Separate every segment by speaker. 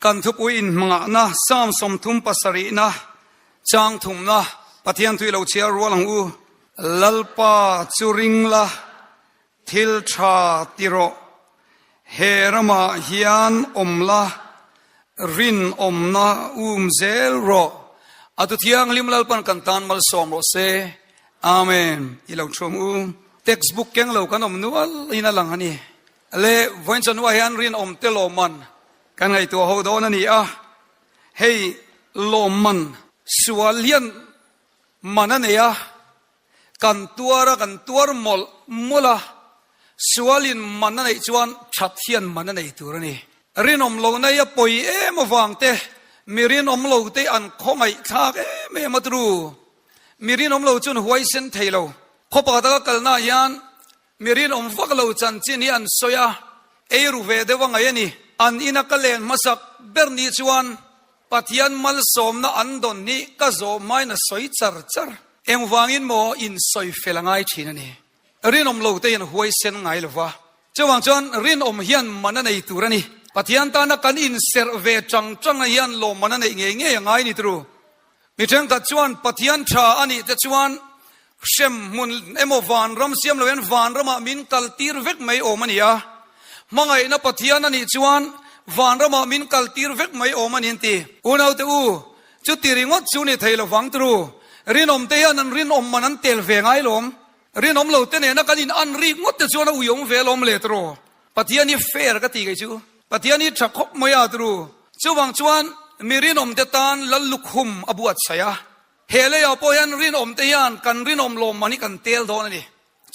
Speaker 1: Kan thupui inhmangahna Psalm 37na chang thumna Pathian thui lo chhiar rual ang u. Lalpa chu ring la, thil tha ti rawh. He ramah hian awm la, rinawmna um zel rawh. A tu thianghlim Lalpan kan tan malsawm rawh se. Amen. I lo thuam u. Textbook keng lo kan awm nual in a lang a ni. Le vawiin chawhnuah hian rinawm te lawmman kan ngaihtuah ho dawn a ni a. Hei lawmman sual hian man a nei a, kan tuar a, kan tuar mawlh mawlh a, sualin man a neih chuan that hian man a nei tur a ni. Rinawm lohna hi a pawi em avang te, mi rinawm lo te an khawngaih thlak em em a tru. Mi rinawm lo chuan huaisen thei lo. Khaw pakhat a ka kalnaah hian Mi rinawm vak lo chanchin hi an sawi a, ei ru ve deuh a ngaih a ni. An ina ka len hmasak ber ni chuan Pathian malsawmna an dawn hi ka zawh hmain a sawi char char. Engvangin maw in sawi fel a ngai thin a ni. Rinawm lo te hian huaisen ngai lo va. Chuvang chuan rinawm hian man a nei tur a ni. Pathian tana kan inserh ve chang chang hian lawmman a neih ngei ngei a ngai ni turu. Mi thenkhat chuan Pathian tha a nih te chuan hrem hmun emaw vanram siam lo hian vanramah min kal tir vek mai awm a ni a. Hmangaihna Pathian a nih chuan vanramah min kal tir vek mai awm a ni an ti. Unaute u, chuti ringawt chu ni thei lovang turu. Rinawm te hian an rinawm man an tel ve ngai lawm. Rinawm lo te nena kan in an rik ngawt te chuan a uiawm ve lawm le turu. Pathian hi fair ka ti kei chu. Pathian hi tha khawp mai a turu. Chuvang chuan mi rinawm te tan lal lukhum a buatsaih a. He leiah pawh hian rinawm te hian kan rinawm lawmman hi kan tel dawn a ni.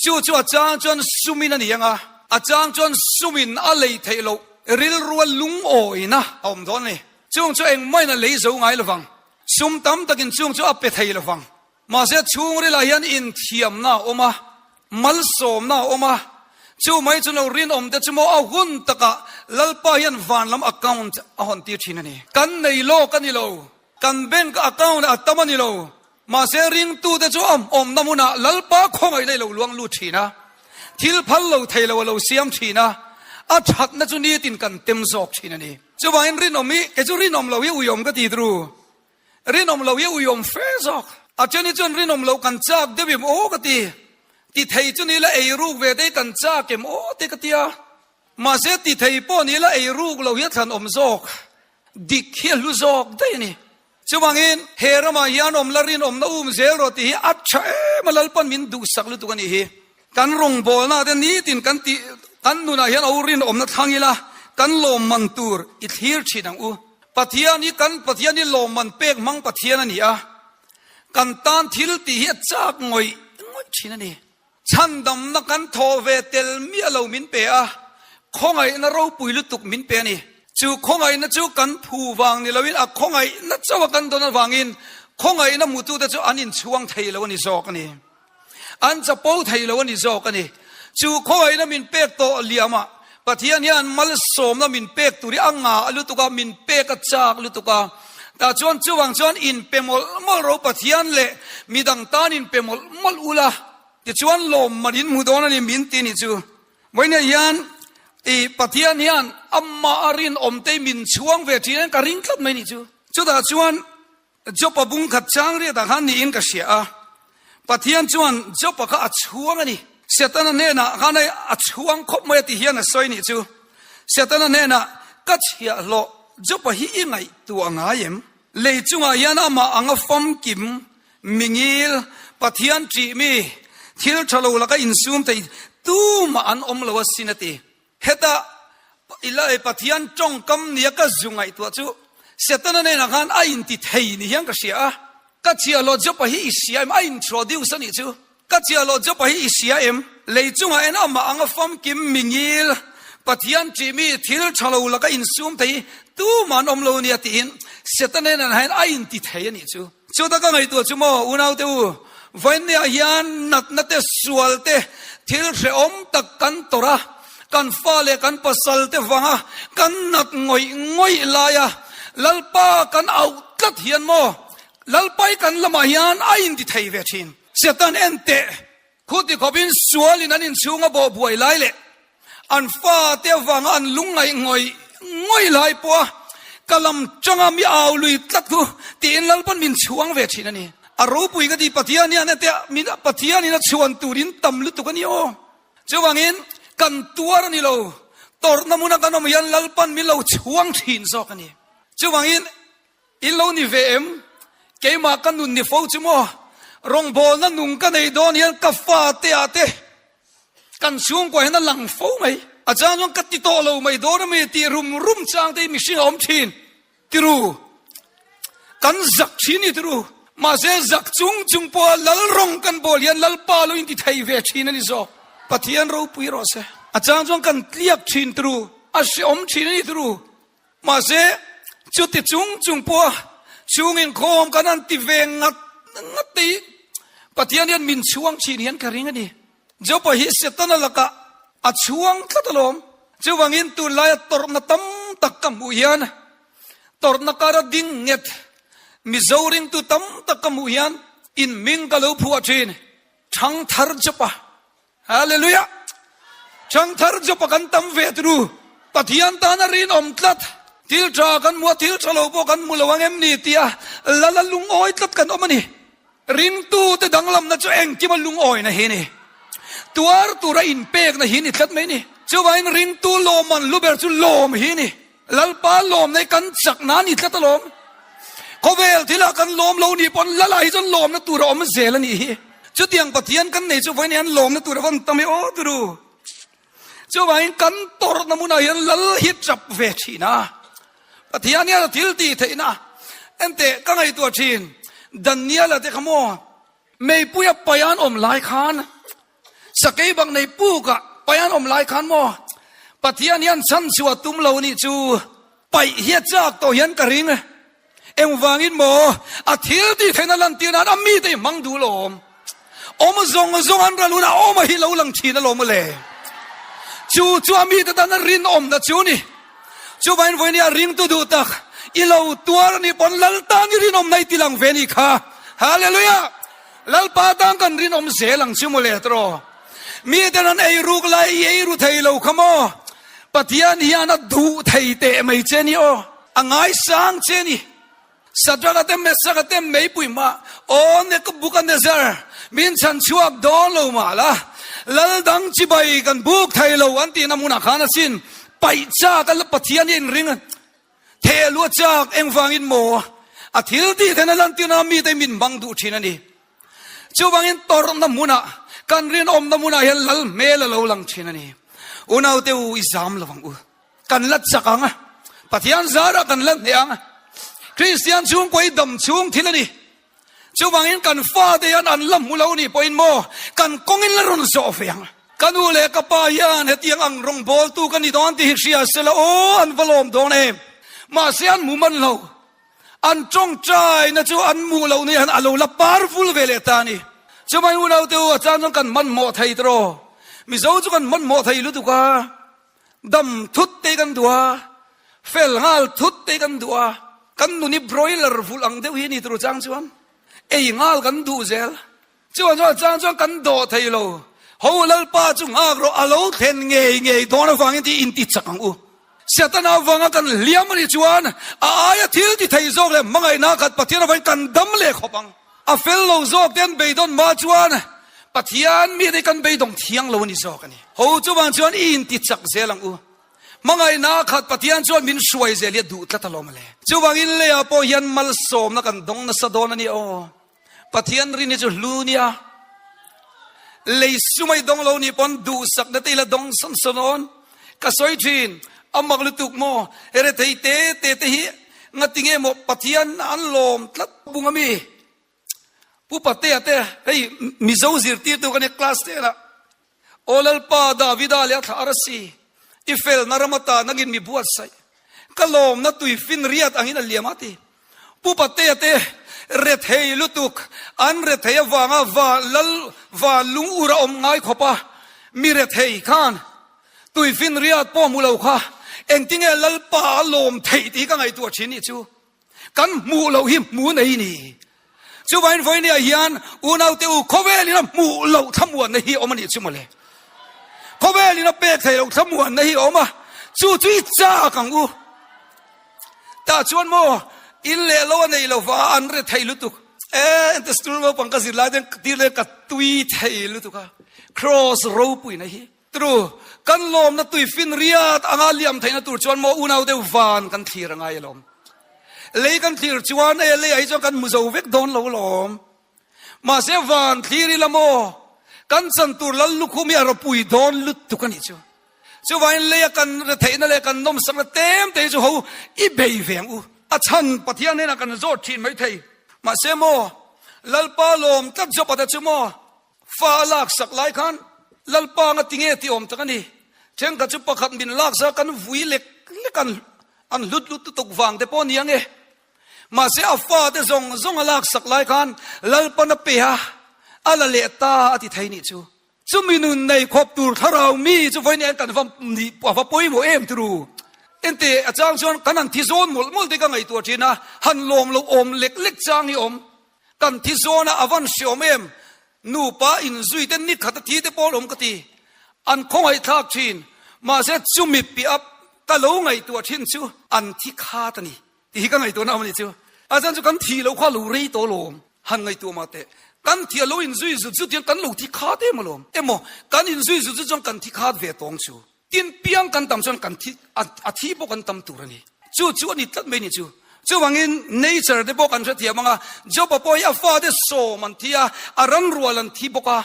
Speaker 1: Chu chu a chang chuan sumin a ni ang a, a chang chuan sumin a lei theih loh rilrua lungawina a awm dawn a ni. Chung chu engmah in a lei zo ngai lovang. Sum tam takin chung chu a pe thei lovang. Mahse chhungrilah hian inthiamna a awm a, malsawmna a awm a, chu mai chu lo rinawm te chu maw a hun takah Lalpa hian van lam account a hawn tir thin a ni. Kan nei lawk a ni lo, kan bank account a tam a ni lo, mahse ringtute chu a awmna hmunah Lalpa khawngaihna i lo luang lut thin a, thil phal lo thei lo a lo siam thin a, a thatna chu nitin kan tem zawk thin a ni. Chuvangin rinawm hi, kei chu rinawm lo hi uiawm ka ti tru. Rinawm lo hi uiawm fe zawk. A then hi chuan rinawm lo kan chak deuh em aw ka ti. Ti thei chu ni la ei ruk ve te hi kan chak em aw te ka tia. Mahse ti thei pawh ni la ei ruk lo hi a thlan awm zawk. Dik hi a hlu zawk daih a ni. Chuvangin he ramah hian awm la rinawmna um zel rawh tih hi a tha em a Lalpan min duhsak lutuk a nih hi. Kan rawngbawlna te nitin kan tih kan nunah hian o rinawmna thlang ila kan lawmman tur i thlir thin ang u. Pathian hi kan Pathian hi lawmman pek hmang Pathian a ni a, kan tan thil tih hi a chak ngawih ngawih thin a ni. Chhandamna kan thawh ve tel miah lo min pe a, khawngaihna ropui lutuk min pe a ni. Chu khawngaihna chu kan phu vang ni loin a khawngaihna chauha kan dawn avangin khawngaihna hmutute chu an inchhuang thei lo a ni zawk a ni. An chapo thei lo a ni zawk a ni. Chu khawngaihna min pek tawh liamah Pathian hian malsawmna min pek tur hi a ngah lutuk a, min pek a chak lutuk a. Tah chuan chuvang chuan inpe mawlh mawlh ro Pathian leh midang tan inpe mawlh mawlh ula tichuan lawmman in hmu dawn a ni min ti ni chu. Vawiinah hian i Pathian hian amah a rinawm te min chhuang ve thin a ka ring tlat mai ni chu. Chutah chuan Job-a bung khat chang riatah khan niin ka hria a, Pathian chuan Job-a kha a chhuang a ni. Setana hnenah khan hei a chhuang khawp mai a ti hian a sawi nih chu. Setana hnenah, Ka chhiahhlawh Job-a hi i ngaihtuah ngai em? Lei chungah hian amah anga famkim, mingil, Pathian ṭih mi, thil ṭha lo laka insum thei tumah an awm lo asin a ti. Heta ila Pathian tawngkam nia ka zu ngaihtuah chu Setana nenah khan a inti thei ni hian ka hria a. Ka chiahlo Job-a hi i hria em? A introduce a nih chu. Ka chiahlo Job-a hi i hria em? Lei chungah en amah anga famkim mingil Pathian ṭih mi thil ṭha lo laka insum thei hi tumah an awm lo nia tiin Setana nenah hian a inti thei a nih chu. Chuta ka ngaihtuah chu maw unaute u, vawiinniah hian natna te, sual te, thil hrehawm tak kan tawrh a, kan fa leh kan pasal te vanga kan nat ngawih ngawih laia Lalpa kan auh tlat hian maw Lalpai kan lamah hian a inti thei ve thin. Satan en teh, khuti khawpin sualin an inchhunga bawh buai lai leh an fa te avanga an lungngaih ngawih ngawih lai pawha. Ka lam tanga mi au lui tlat khu tiin Lalpan min chhuang ve thin a ni. A ropui ka ti Pathian hian hete min Pathian in a chhuan turin tam lutuk a ni aw. Chuvangin kan tuar a ni lo, tawrhna hmuna kan awm hian Lalpan min lo chhuang thin zawk a ni. Chuvangin in lo ni ve em? Keimah ka nun ni fo chu maw? Rawngbawlna nung ka nei dawn hian ka fate ah te Kan chhungkua hian a lang fo mai. A chang chuan ka ti tawh lo mai dawn a mi tih rum rum chang te hi mihring a awm thin. Tiru, kan zak thin ni tiru. Mahse zak chung chung pawha lal rawng kan bawl hian Lalpa lo inti thei ve thin a ni zawk. Pathian ropui rawh se. A chang chuan kan tliak thin tiru, a hreawm thin a ni tiru. Mahse chuti chung chung pawha chhung inkhawm kan han ti ve ngat ngat te hi Pathian hian min chhuang thin hian ka ring a ni. Jopa hi Setana lakah a chhuang tlat alawm. Chuvangin tunlaia tawrhna tam tak ka hmuh hian tawrhna kara ding nget Mizo ringtu tam tak ka hmuh hian in hming ka lo phuah thin, Thangthar Jopa. Hallelujah! Thangthar Jopa kan tam ve turu. Pathian tana rinawm tlat. Thil tha kan hmu a, thil tha lo pawh kan hmu lo ang em ni tia lala lungawi tlat kan awm a ni. Ringtute danglamna chu engkima lungawina hi a ni. Tuar tura inpekna hi a ni tlat mai a ni. Chuvangin ringtu lawmman lu ber chu lawm hi a ni. Lalpa lawmna hi kan chakna a ni tlat alawm. Khawvel thila kan lawm lo nih pawn Lala hi chuan lawmna tur a awm zel a nih hi. Chutiang Pathian kan nei chu vawiin hian lawmna tur a van tam e aw turu. Chuvangin kan tawrhna hmunah hian Lal hi chap ve thin a. Pathian hian a thil tih theihna enteh ka ngaihtuah thin. Daniela te kha maw meipuia paian awm lai khan Sakei bak nei pukah pai an awm lai khan maw Pathian hian chhan chu a tum lo nih chu paih hi a chak tawh hian ka ring. Engvangin maw a thil tih theihna lantir nan a mite hi hmang duh lawm. Awm zawng zawng an ral hunah awm a hi lo lang thin alawm mawle. Chu chu a mite tan a rinawmna chu ni. Chuvain vawiin hi a ringtu duh tak i lo tuar a nih pawn Lal tan i rinawmna i tilang ve nih kha. Hallelujah! Lalpa tan kan rinawm zel ang chu mawle tawh. Miten an ei ruk lai i ei ru thei lo kha maw? Pathian hian a duh thei teh mai che ni aw. A ngaisang che ni. Sadraka te Mesaka te meipui mah aw Nebuchadnezzar min chhan chhuak dawn lo mah la. Lal dang chibai kan buk thei lo an tihna hmunah khan asin paih chak a Pathian hi a inring a. Theh luah chak engvangin maw a thil tih theihna lantirna mite min hmang duh thin a ni. Chuvangin tawrhna hmunah, kan rinawmna hmunah hian lal hmel a lo lang thin a ni. Unaute u, i zam lo ang u. Kan la chak ang a, Pathian zarah kan la hneh ang a. Kristian chhungkua hi dam chhung thil a ni. Chuvangin kan fate hian an la hmu lo nih pawhin maw kan kawngin la rawn zawh ve ang. Ka nu leh ka pa hian hetiang ang rawngbawltu ka ni dawn tih hi hria se la aw an va lawm dawn em. Mahse an hmu man lo. An tawngtaina chu an hmuh loh ni hian a lo la par vul ve leh ta a ni. Chuvangin unaute u a chan chuan kan hmanhmawh thei tawh. Mizo chu kan hmanhmawh thei lutuk a. Dam thut te kan duh a, fel nghal thut te kan duh a, kan nun hi broiler vulh ang deuh hi a ni tur chang chuan ei nghal kan duh zel. Chuan chuan chang chuan kan dawh thei lo. Ho Lalpa chu nghak rawh a lo thlen ngei ngei dawn avangin tih inti chak ang u. Setana avanga kan hliam a nih chuan a aia thil ti thei zawk leh hmangaihna khat Pathian avangin kan dam leh khawp ang. A fel lo zawk te an beidawn hma chuan Pathian mite kan beidawng thiang lo a ni zawk a ni. Ho chuvang chuan i inti chak zel ang u. Hmangaihna khat Pathian chuan min hruai zel hi a duh tlat alawm le. Chuvangin leiah pawh hian malsawmna kan dawng nasa dawn a ni aw. Pathian rin hi chu hlu nia. Lei sumai dawng lo nih pawn duhsakna te ila dawng sawn sawn awn. Ka sawi thin, a mak lutuk maw? Rethei te te te hi ngatinge maw Pathian an lawm tlat bung ami? Pu Patea te hei Mizo zirtirtu ka nia class te lah Aw Lalpa Davida leh a thlah arasi i felna ram atan angin mi buatsaih ka lawmna tui fin riat angin a liam a ti. Pu Patea te rethei lutuk an rethei avanga va lal va lung ur a awm ngai khawp a mi rethei khan tui fin riat pawh hmu lo kha engtinge Lalpa a lawm theih tih ka ngaihtuah thin nih chu. Kan hmuh loh hi hmu nei ni. Chuvain vawinia hian unaute u khawvelin a hmuh loh thlamuanna hi awm a nih chu mawle. Khawvelin a pek theih loh thlamuanna hi awm a, chu chu i chak ang u. Tah chuan maw in leh lo a nei lo va an re thei lutuk. E ente school naupang ka zir lai ten tir leh ka tui thei lutuk a. Cross ropuina hi. Tru, kan lawmna tui fin riat anga liam theihna tur chuan maw unau deuh van kan thlir a ngai alawm. Lei kan thlir chuan e leiah hi chuan kan hmu zo vek dawn lo alawm. Mahse van thlir ila maw kan chan tur lal lukhum hi a ropui dawn lutuk a nih chu. Chuvangin leia kan retheihna leh kan nawmsakna tlem te hi chu ho i bei ve ang u. A chhan Pathian hnenah kan zawt thin mai thei. Mahse maw Lalpa lawm tlat zawpata chu maw Fa a laksak lai khan Lalpa anga tinge tih awm tak a ni. Thenkhat chu pakhat min laksa kan vui lek lek an an hlut lut lutuk vang te pawh a ni ang e. Mahse a fa te zawng zawng a laksak lai khan Lalpan a pe a, a la leh ta a ti thei nih chu. Chumi nun nei khawp tur thlarau mi chu vawiin en kan va nih a va pawimawh em turu. Ente a chang chuan kan han thi zawn mawlh mawlh te ka ngaihtuah thin a, han lawm lo awm lek lek chang hi awm. Kan thi zawn a, a van hre awm em? Nupa inzui te ni khat a thi te pawh awm ka ti. An khawngaihthlak thin. Mahse chumi piah ka lo ngaihtuah thin chu an thi khat a ni tih hi ka ngaihtuahna awm a ni chu. A chan chu kan thih loh kha a lo rei tawh alawm. Han ngaihtuah mah teh. Kan thih a lo inzui zut zut hian kan lo thi khat em alawm. Emaw kan inzui zut zut chuan kan thi khat ve tawng chu. Tin piang kan tam chuan kan thi a thi pawh kan tam tur a ni. Chu chu a ni tlat mai ni chu. Chuvangin nature te pawh kan hrethiam ang a, Job-a pawh hi a fate sawm an thi a, a ran rual an thi bawk a.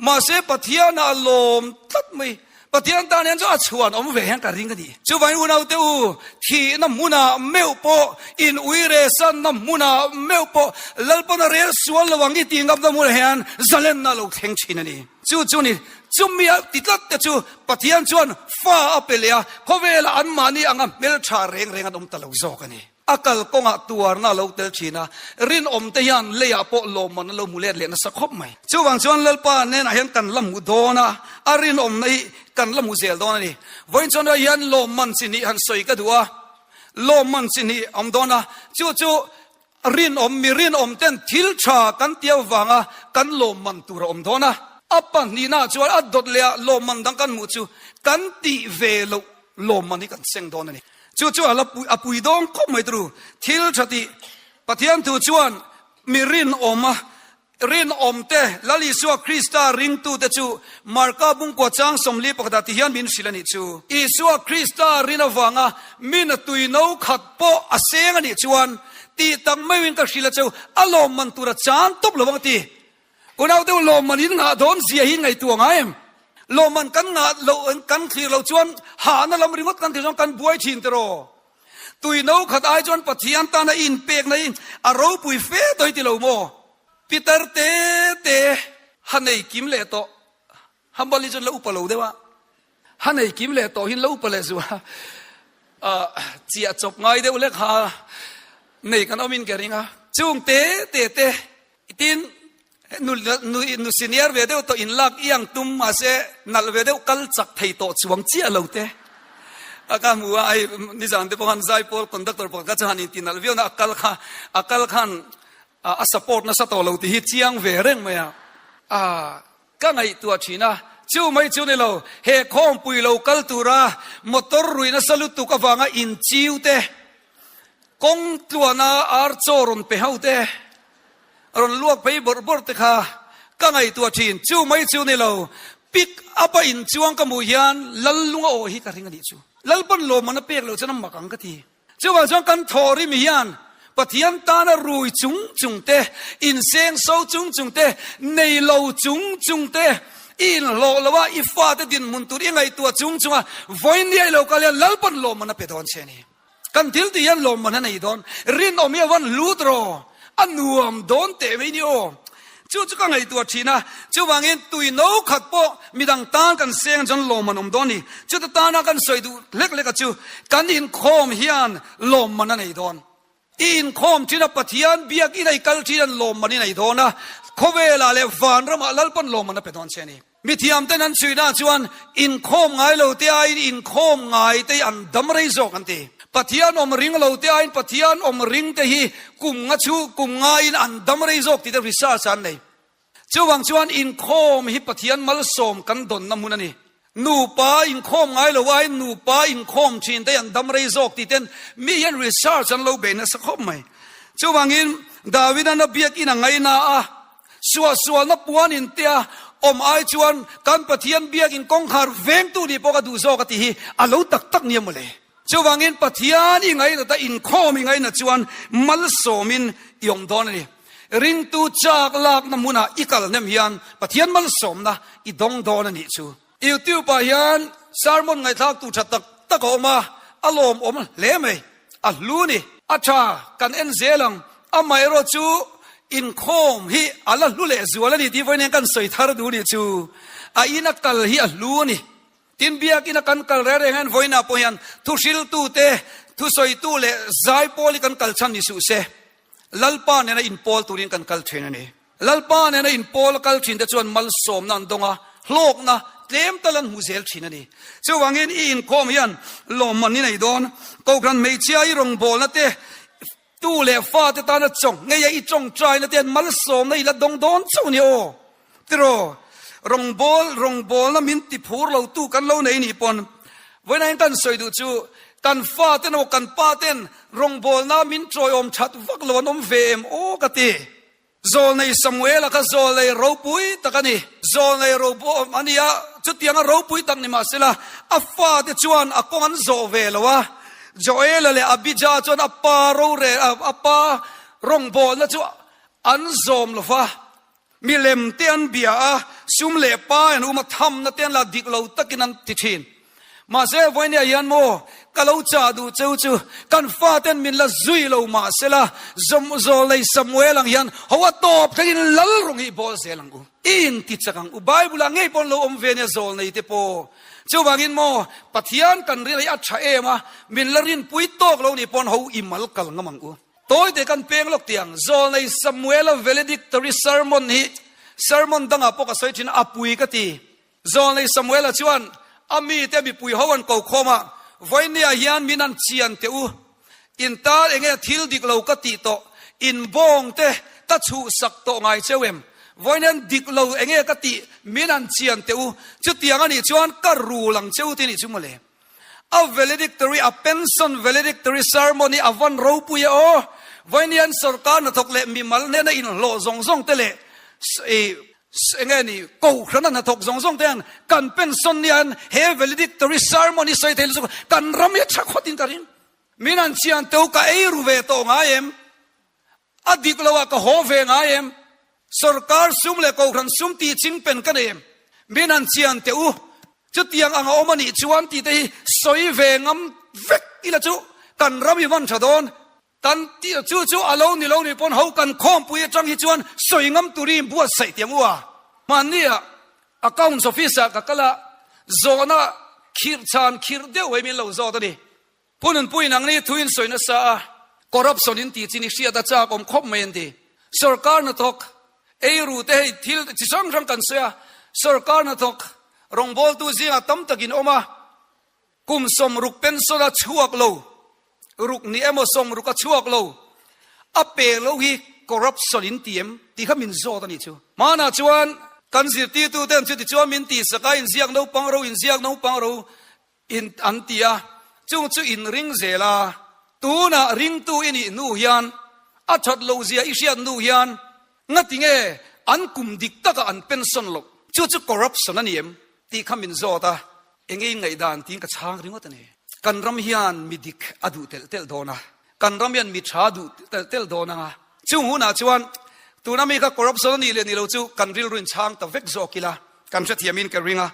Speaker 1: Mahse Pathian ah a lawm tlat mai. Pathian tan hian chu a chhuan awm ve hian ka ring a ni. Chuvangin unaute u, thihna hmunah meuh pawh, in uire sanna hmunah meuh pawh Lalpana rel sual lo ang i tih ngam na hmunah hian zalenna a lo thleng thin a ni. Chu chu ni, chumi a ti tlat te chu Pathian chuan fa a pe leh a, khawvelah anmahni anga hmeltha reng reng an awm ta lo zawk a ni. A kalkawngah tuarna a lo tel thin a, rinawm te hian leiah pawh lawmman an lo hmu let leh nasa khawp mai. Chuvang chuan Lalpa hnenah hian kan la hmu dawn a, a rinawmna hi kan la hmu zel dawn a ni. Vawiin chuan hei hian lawmman chi hnih han sawi ka duh a, lawmman chi hnih a awm dawn a, chu chu Rinawm, mi rinawm ten thil tha kan tia vanga kan lawmman tur a awm dawn a. A pahnihna chuan a dawt leh a lawmman dang kan hmuh chu kan tih ve loh lawmman hi kan seng dawn a ni. Chu chu a la a pui dawng khawp mai turu. Thil tha tih Pathian thu chuan mi rinawm a Rinawm te, Lal Isua Krista ringtute chu Marka bungkua chang 41 ah ti hian min hrilh a nih chu. Isua Krista rin avanga min a tui no khat pawh a seng a nih chuan tih tak meuhin ka hrilh a cheu, a lawmman tur a chan tawp lo ang a ti. Unau deuh lawmman in ngah dawn zia hi ngaihtuah ngai em? Lawmman kan ngah loh kan thlir loh chuan hahna lam ringawt kan thlir chuan kan buai thin tiraw? Tui no khat ai chuan Pathian tana i inpekna hi a ropui fe tawh i ti lo maw? Pitar te te ha nei kim leh tawh, Hambali chuan la upa lo deuh a, ha nei kim leh tawh hin la upa leh zual a, chiah chawp ngai deuh lek ha nei kan awm in ka ring a. Chung te te te tin nu nu nu senior ve deuh tawh in lak iang tum mahse nalh ve deuh kal chak thei tawh chuang chiah lo te a ka hmu a ai nizan te pawh khan zaipawl conductor pakhat kha chuan han inti nalh viau na a kal kha a kal khan a support nasa tawh lo tih hi chiang ve reng mai a a ka ngaihtuah thin a chu mai chu ni lo he khawmpui lo kal tura motor rui nasa lutuk avanga inchiu te kawng tluana ar chaw rawn pe ho te Rawn luak phei bawrh bawrh te kha ka ngaihtuah thin. Chu mai chu ni lo, pick up a inchuang ka hmuh hian Lal lunga aw hi ka ring a nih chu. Lalpan lawmman a pek loh chuan a mak ang ka ti. Chuvang chuan kan thawhrim hian Pathian tana rui chung chung te, inseng so chung chung te, nei lo chung chung te, i inhlawh lo a, i fate dinhmun tur i ngaihtuah chung chung a, vawiin i lo kal hian Lalpan lawmman a pe dawn che a ni. Kan thil tih hian lawmman a nei dawn. Rinawm hi a van hlut rawh. A nuam dawn teh mai ni aw. Chu chu ka ngaihtuah thin a. Chuvangin tui no khat pawh midang tan kan seng chuan lawmman awm dawn ni. Chuta tana kan sawi duh hlek hlek a chu kan inkhawm hian lawmman a nei dawn. I inkhawm thin a Pathian biak in a i kal thin an lawmman i nei dawn a. Khawvelah leh vanramah Lalpan lawmman a pe dawn che a ni. Mithiam ten an chhuihna chuan inkhawm ngai lo te aiin inkhawm ngai te hi an dam rei zawk an ti. Pathian awm ring lo te aiin Pathian awm ring te hi kum nga chu kum ngaiin an dam rei zawk tih te research an nei. Chuvang chuan inkhawm hi Pathian malsawm kan dawnna hmun a ni. Nupa inkhawm ngai lo aiin nupa inkhawm thin te an dam rei zawk tih ten mi hian research an lo bei nasa khawp mai. Chuvangin Davida'n a biakin a ngaina a, suahsualna puan in tia awm ai chuan kan Pathian biakin kawngkhar vengtu nih pawh ka duh zawk a tih hi a lo tak tak nia mawle. Chuvangin Pathian i ngainat a inkhawm i ngainat chuan malsawmin i awm dawn a ni. Ringtu chak lakna hmunah i kal hnem hian Pathian malsawmna i dawng dawn a nih chu. YouTube ah hian sermon ngaihthlak tur tha tak tak a awm a, a lawmawm hle mai. A hlu ni. A tha, kan en zel ang. Amaherawh chu inkhawm hi a la hlu leh zual a ni tih vawiin hian kan sawi thar duh nih chu. A ina kal hi a hlu a ni. Tin, biakina kan kal reng reng hian vawiinah pawh hian thuhriltute, thusawitu leh zaipawl hi kan kal chhan ni suh se. Lalpa nena inpawl turin kan kal thin a ni. Lalpa nena inpawl a kal thin te chuan malsawmna an dawng a, hlawkna tlem tal an hmu zel thin a ni. Chuvangin i inkhawm hian lawmman i nei dawn. Kohhran hmeichhia i rawngbawlna te, tu leh fa te tana chawng ngeia i tawngtaina te hian malsawmna i la dawng dawn chauh a ni aw. Tiraw, rawngbâwl, rawngbâwlna min ti phur lo tu kan lo nei nih pawn, vawiin hian kan sawi duh chu, kan faten emaw kan paten rawngbâwlna min ṭawiawm ṭhat vak lo an awm ve em aw ka ti. Zawlnei Samuela kha zawlnei ropui tak a ni. Zawlnei ropui a ni a, chutianga ropui tak ni mahsela a fate chuan a kawng an zawh ve lo a. Joela leh Abija chuan a pa rorel, a pa rawngbâwlna chu an zawm lo va. Milem te an bia a, sum leh pa an um a, thamna te an la dik lo takin an ti thin. Mahse, vawinia hian maw ka lo chah duh cheu chu kan faten min la zui lo mahsela Zawlnei Samuel ang hian ho a tawp thlengin lal rawng hi i bawl zel ang u. I inti chak ang u. Bible ah ngei pawh an lo awm ve nia Zawlnei te pawh. Chuvangin maw Pathian kan rin hi a tha em a, min la rinpui tawk lo nih pawn ho i mal kal ngam ang u. Tawi te kan peng lawk tiang, Zawlnei Samuela valedictory sermon hi sermon dangah pawh ka sawi thin a, a pui ka ti. Zawlnei Samuela chuan a mite mipui ho an ko khawm a, Vawinia hian min an chian teh u, in tan enge thil dik lo ka tih tawh, in bawng te ka chhuhsak tawh ngai cheu em? Vawiin dik lo enge ka tih min an chian teh u, chutiang anih chuan ka rul ang cheu ti nih chu mawle. A valedictory, a pension valedictory sermon hi a van ropui e aw. Vawiin sorkar hnathawk leh mimal hnena inhlawh zawng zawng te leh enge ni kohhrana hnathawk zawng zawng te hian kan pension ni hian he valedictory sermon hi sawi thei lutuk kan ram hi a tha khawtin ka ring. Min han chian teu ka ei ru ve tawh ngai em? A dik lo ah ka haw ve ngai em? Sorkar sum leh kohhran sum tih ching pen ka nei em? Min han chian teh u. Chutiang ang a awm a nih chuan tih te hi sawi ve ngam vek ila chu kan ram i van tha dawn. Kan tih chu chu a lo ni lo nih pawn ho kan khawmpui atang hi chuan sawi ngam tur hi inbuatsaih tiang u a. Hmanni ah Accounts Office ah ka kal a, zawhna khirh chhan khirh deuh hei min lo zawt a ni. Pu Nunpuiin ang ni thuin sawi nasa a, corruption in tih chin i hriat a chak awm khawp mai an ti. Sorkar hnathawk eiru te hei thil chi hrang hrang kan sawi a, sorkar hnathawk rawngbawltu zingah tam takin awm a, kum sawmruk pension a chhuak lo, ruk ni emaw sawmruk a chhuak lo, a pe lo hi corruption in ti em tih kha min zawt a nih chu. Hmanah chuan kan zirtirtu ten chuti chuan min tihsak a, inziak naupang ro, inziak naupang ro, In an ti a, chung chu in ring zel a, tunah ringtu i nih hnu hian, a that loh zia i hriat hnu hian ngati nge an kum dik takah an pension loh? Chu chu corruption a ni em? tih kha min zawt a, enge in ngaihdan tiin ka chhang ringawt a ni. Kan ram hian mi dik a duh telh telh dawn a, kan ram hian mi tha duh telh telh dawn ang a, chung hunah chuan tuna mi kha corruption a nih leh nih lo chu kan rilru in chhang ta vek zawk ila, Kan hrethiamin ka ring a,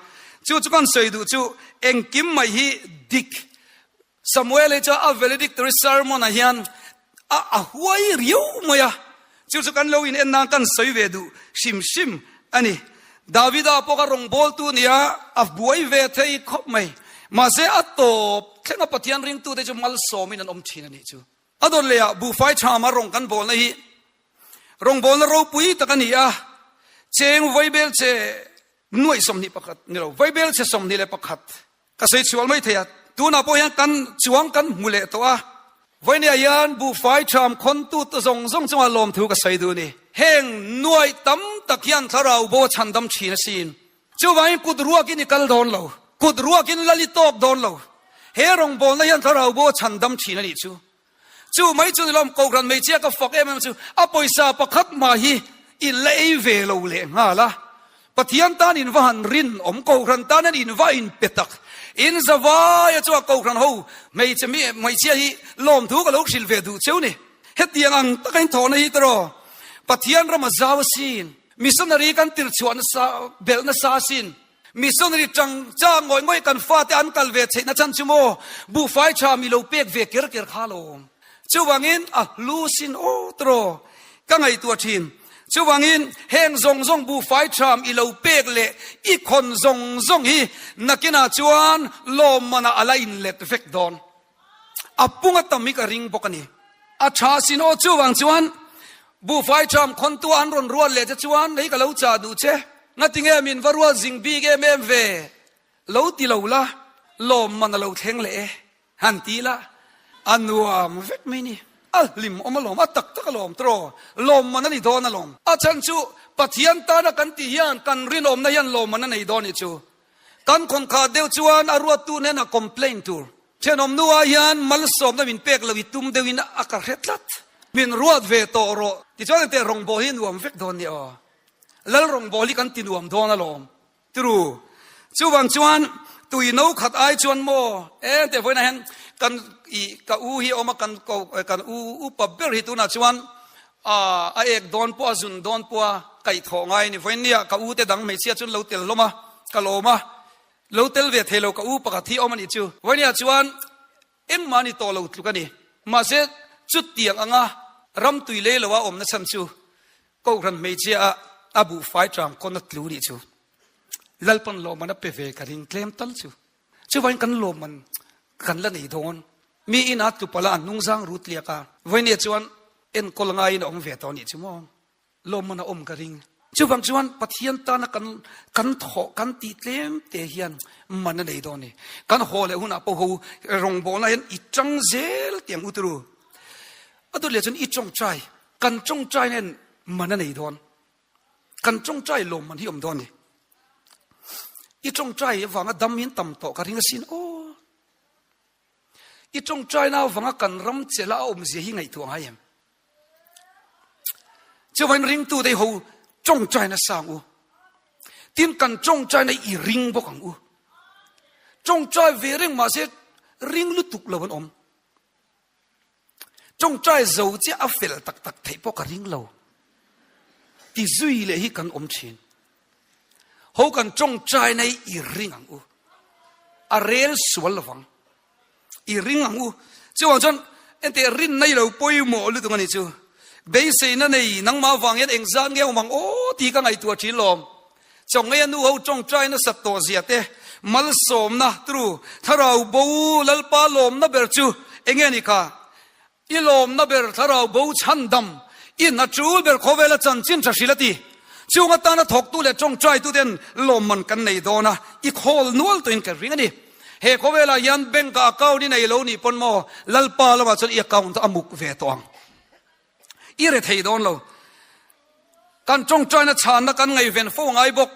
Speaker 1: chu chu kan sawi duh chu engkim mai hi dik. Samuel hi chuan a valedictory sermon ah hian a a huai riau mai a, chu chu kan lo in en nan kan sawi ve duh hrim hrim a ni. Davida pawh kha rawngbawltu nia a buai ve thei khawp mai, mahse a tawp thlenga Pathian ringtute chu malsawmin an awm thin a nih chu. A dawt leh ah buhfai thama rawng kan bawlna hi rawngbawlna ropui tak a ni a, cheng vaibel che nuaih 21 ni lo, vaibel che 21 ka sawi chhual mai thei a, tunah pawh hian kan chuang kan hmu leh tawh a, vawinia hian buhfai tham khawntu te zawng zawng chungah lawmthu ka sawi duh a ni. Heng nuaih tam tak hian thlarau bo a chhandam thin asin. Chuvangin kut ruakin i kal dawn lo. Kut ruakin lal i tawk dawn lo. He rawngbawlna hian thlarau bo a chhandam thin a nih chu. Chu mai chu nilawm Kohhran hmeichhia ka fak em em chu a pawisa pakhat mah hi in la ei ve lo leh nghal a. Pathian tan in va han rinawm, Kohhran tan hian in va in pe tak. In zavaia chu a Kohhran ho hmeichhe mi hmeichhia hi lawmthu ka lo hrilh ve duh cheu ni. Hetiang ang taka in thawhna hi tawraw Pathian ram a zau asin. Missionary kan tirchhuah nasa belh nasa asin. Missionary tang cha ngawih ngawih kan fate an kal ve theihna chan chu maw buhfai tha mi lo pek ve ker ker kha lawm. Chuvangin a hlu sin aw tawraw ka ngaihtuah thin. Chuvangin heng zawng zawng buhfai tham i lo pek leh i khawn zawng zawng hi nakinah chuan lawmmanah a la inlet vek dawn. A pung a tam hi ka ring bawk a ni. A tha sin aw chuvang chuan buhfai tham khawntua an rawn ruat leh che chuan hei ka lo chah duh che. Ngatinge min va ruat zing bik em em ve? Lo ti lo la, lawmman a lo thleng leh e. Han ti la, a nuam vek mai ni. A hlim awm alawm, a tak tak alawm tawh, lawmman a ni dawn alawm. A chhan chu Pathian tana kan tih hian kan rinawmna hian lawmman a nei dawn nih chu. Kan khawnkhah deuh chuan a ruattu hnenah complain tur. Thenawm nuah hian malsawmna min pek lo i tum deuhin a ka hre tlat. Min ruat ve tawh rawh. Tichuan engteh rawngbâwl hi nuam vek dawn nia aw. Lal rawngbâwl hi kan ti nuam dawn alawm. Tru. Chuvang chuan tui no khat ai chuan maw eng teh vawiinah hian kan i ka u hi a awm a kan ko kan u upa ber hi tunah chuan a ek dawn pawh a zun dawn pawh a kaihthawh ngai a ni. Vawiin nia ka u te dang hmeichhia chuan lo tel hlawm a ka lawm a lo tel ve thei lo ka u pakhat hi a awm a nih chu. Vawiin nia chuan engmah a ni tawh lo tluk a ni. Mahse chutiang anga ram tui lei lo a awmna chhan chu Kohhran hmeichhia a a buhfai tang kawn a tlu nih chu Lalpan lawmman a pe ve ka ring tlem tal chu. Chuvain kan lawmman kan la nei dawn. Mi ina tlu pala an hnungzang rut liak a, vawinia chuan enkawl ngaiin a awm ve tawh nih chu maw? Lawmman a awm ka ring. Chuvang chuan Pathian tana kan kan thawh kan tih tlem te hian man a nei dawn ni. Kan haw leh hunah pawh ho rawngbawlna hian i tang zel tiang u turu. A dawt leh chuan i tawngtai Kan tawngtai nen man a nei dawn. Kan tawngtai lawm man hi awm dawn ni. I tawngtai avanga dam in tam tawh ka ring asin aw. I tawngtai na avanga kan ram chela a awm zia hi ngaihtuah ngai em. Chuvain ringtu te ho tawngtai na sang u. Tin kan tawngtai na i ring bawk ang u. Tawngtai ve reng mahse ring lutuk lo an awm. Tawngtai zo chiah a fel tak tak theih pawh ka ring lo. Ti zui leh hi kan awm thin. Ho kan tawngtai na hi i ring ang u. A rel sual lovang. I ring ang u. Chuvang chuan enteh rinna i lo pawimawh lutuk a nih chu. Beiseina nei nangmah avang hian engzat nge awm ang aw tih ka ngaihtuah thin lawm. Chawngeia nu ho tawngtai nasat tawh zia te, malsawmna tru, thlarau bo Lalpa lawmna ber chu enge ni kha? I lawmna ber thlarau bo chhandam in a tul ber khawvela chanchin tha hrilh a ti. Chung atana thawktu leh tawngtaituten ten lawmman kan nei dawn a, i khawl nual tawhin ka ring a ni. He khawvelah hian bank ah account i nei lo nih pawn maw Lalpa lamah chuan i account a muk ve tawh ang. I re thei dawn lo. Kan tawngtaina chhanna kan ngaihven fo ngai bawk.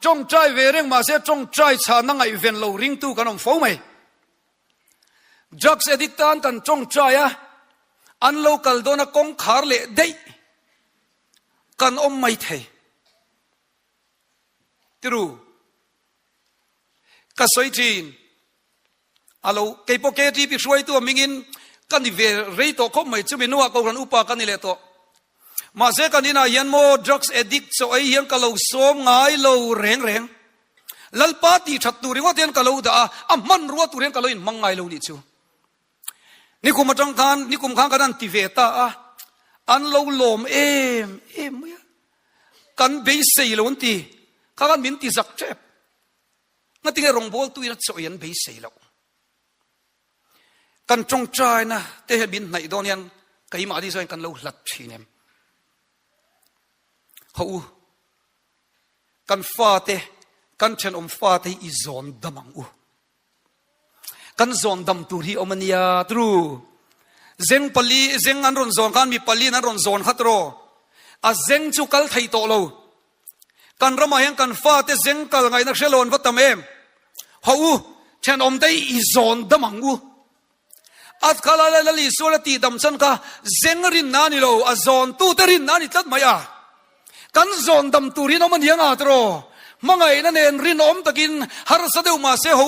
Speaker 1: Tawngtai ve reng mahse tawngtai chhanna ngaihven lo ringtu kan awm fo mai. Drugs addict tan kan tawngtai a, an lo kal dawn a kawngkhar leh daih kan awm mai thei. Tiru, ka sawi thin. A lo, kei pawh KTP hruaitu a mingin ka ni ve rei tawh khawp mai, chumi hnuah Kohhran upa ka ni leh tawh. Mahse kan inah hian maw drugs addict chaw ei hian ka lo sawm ngai lo reng reng. Lalpa tih that tur ringawt hian ka lo dah a, a hmanrua tur hian ka lo inhmang ngai lo nih chu. Nikum atang khan, nikum khan kan han ti ve ta a, an lo lawm em em mai a. Kan beisei lo an ti, kha khan min ti zak tep. Ngatinge rawngbawltu in a chawi an beisei loh. Kan tawngtaina te hian min hnaih dawn hian keimahni zawng hian kan lo hlat thin em? Ho u, kan fate, kan thenawm fate hi i zawn dam ang u. Kan zawn dam tur hi awm a nia tru. Zeng pali, zeng an rawn zawn khan mi pali in an rawn zawn kha tiraw. A zeng chu kal thei tawh lo. Kan ramah hian kan fate zeng kal ngaihna hre lo an va tam em? Hawh u, thenawmte hi i zawn dam ang u. At kha lai Lal Isual a tih dam chan kha zeng rinna a ni lo, a zawntute rinna a ni tlat mai a. Kan zawn dam tur hi an awm a ni anga tiraw? Hmangaihna nen rinawm takin harsa deuh mahse ho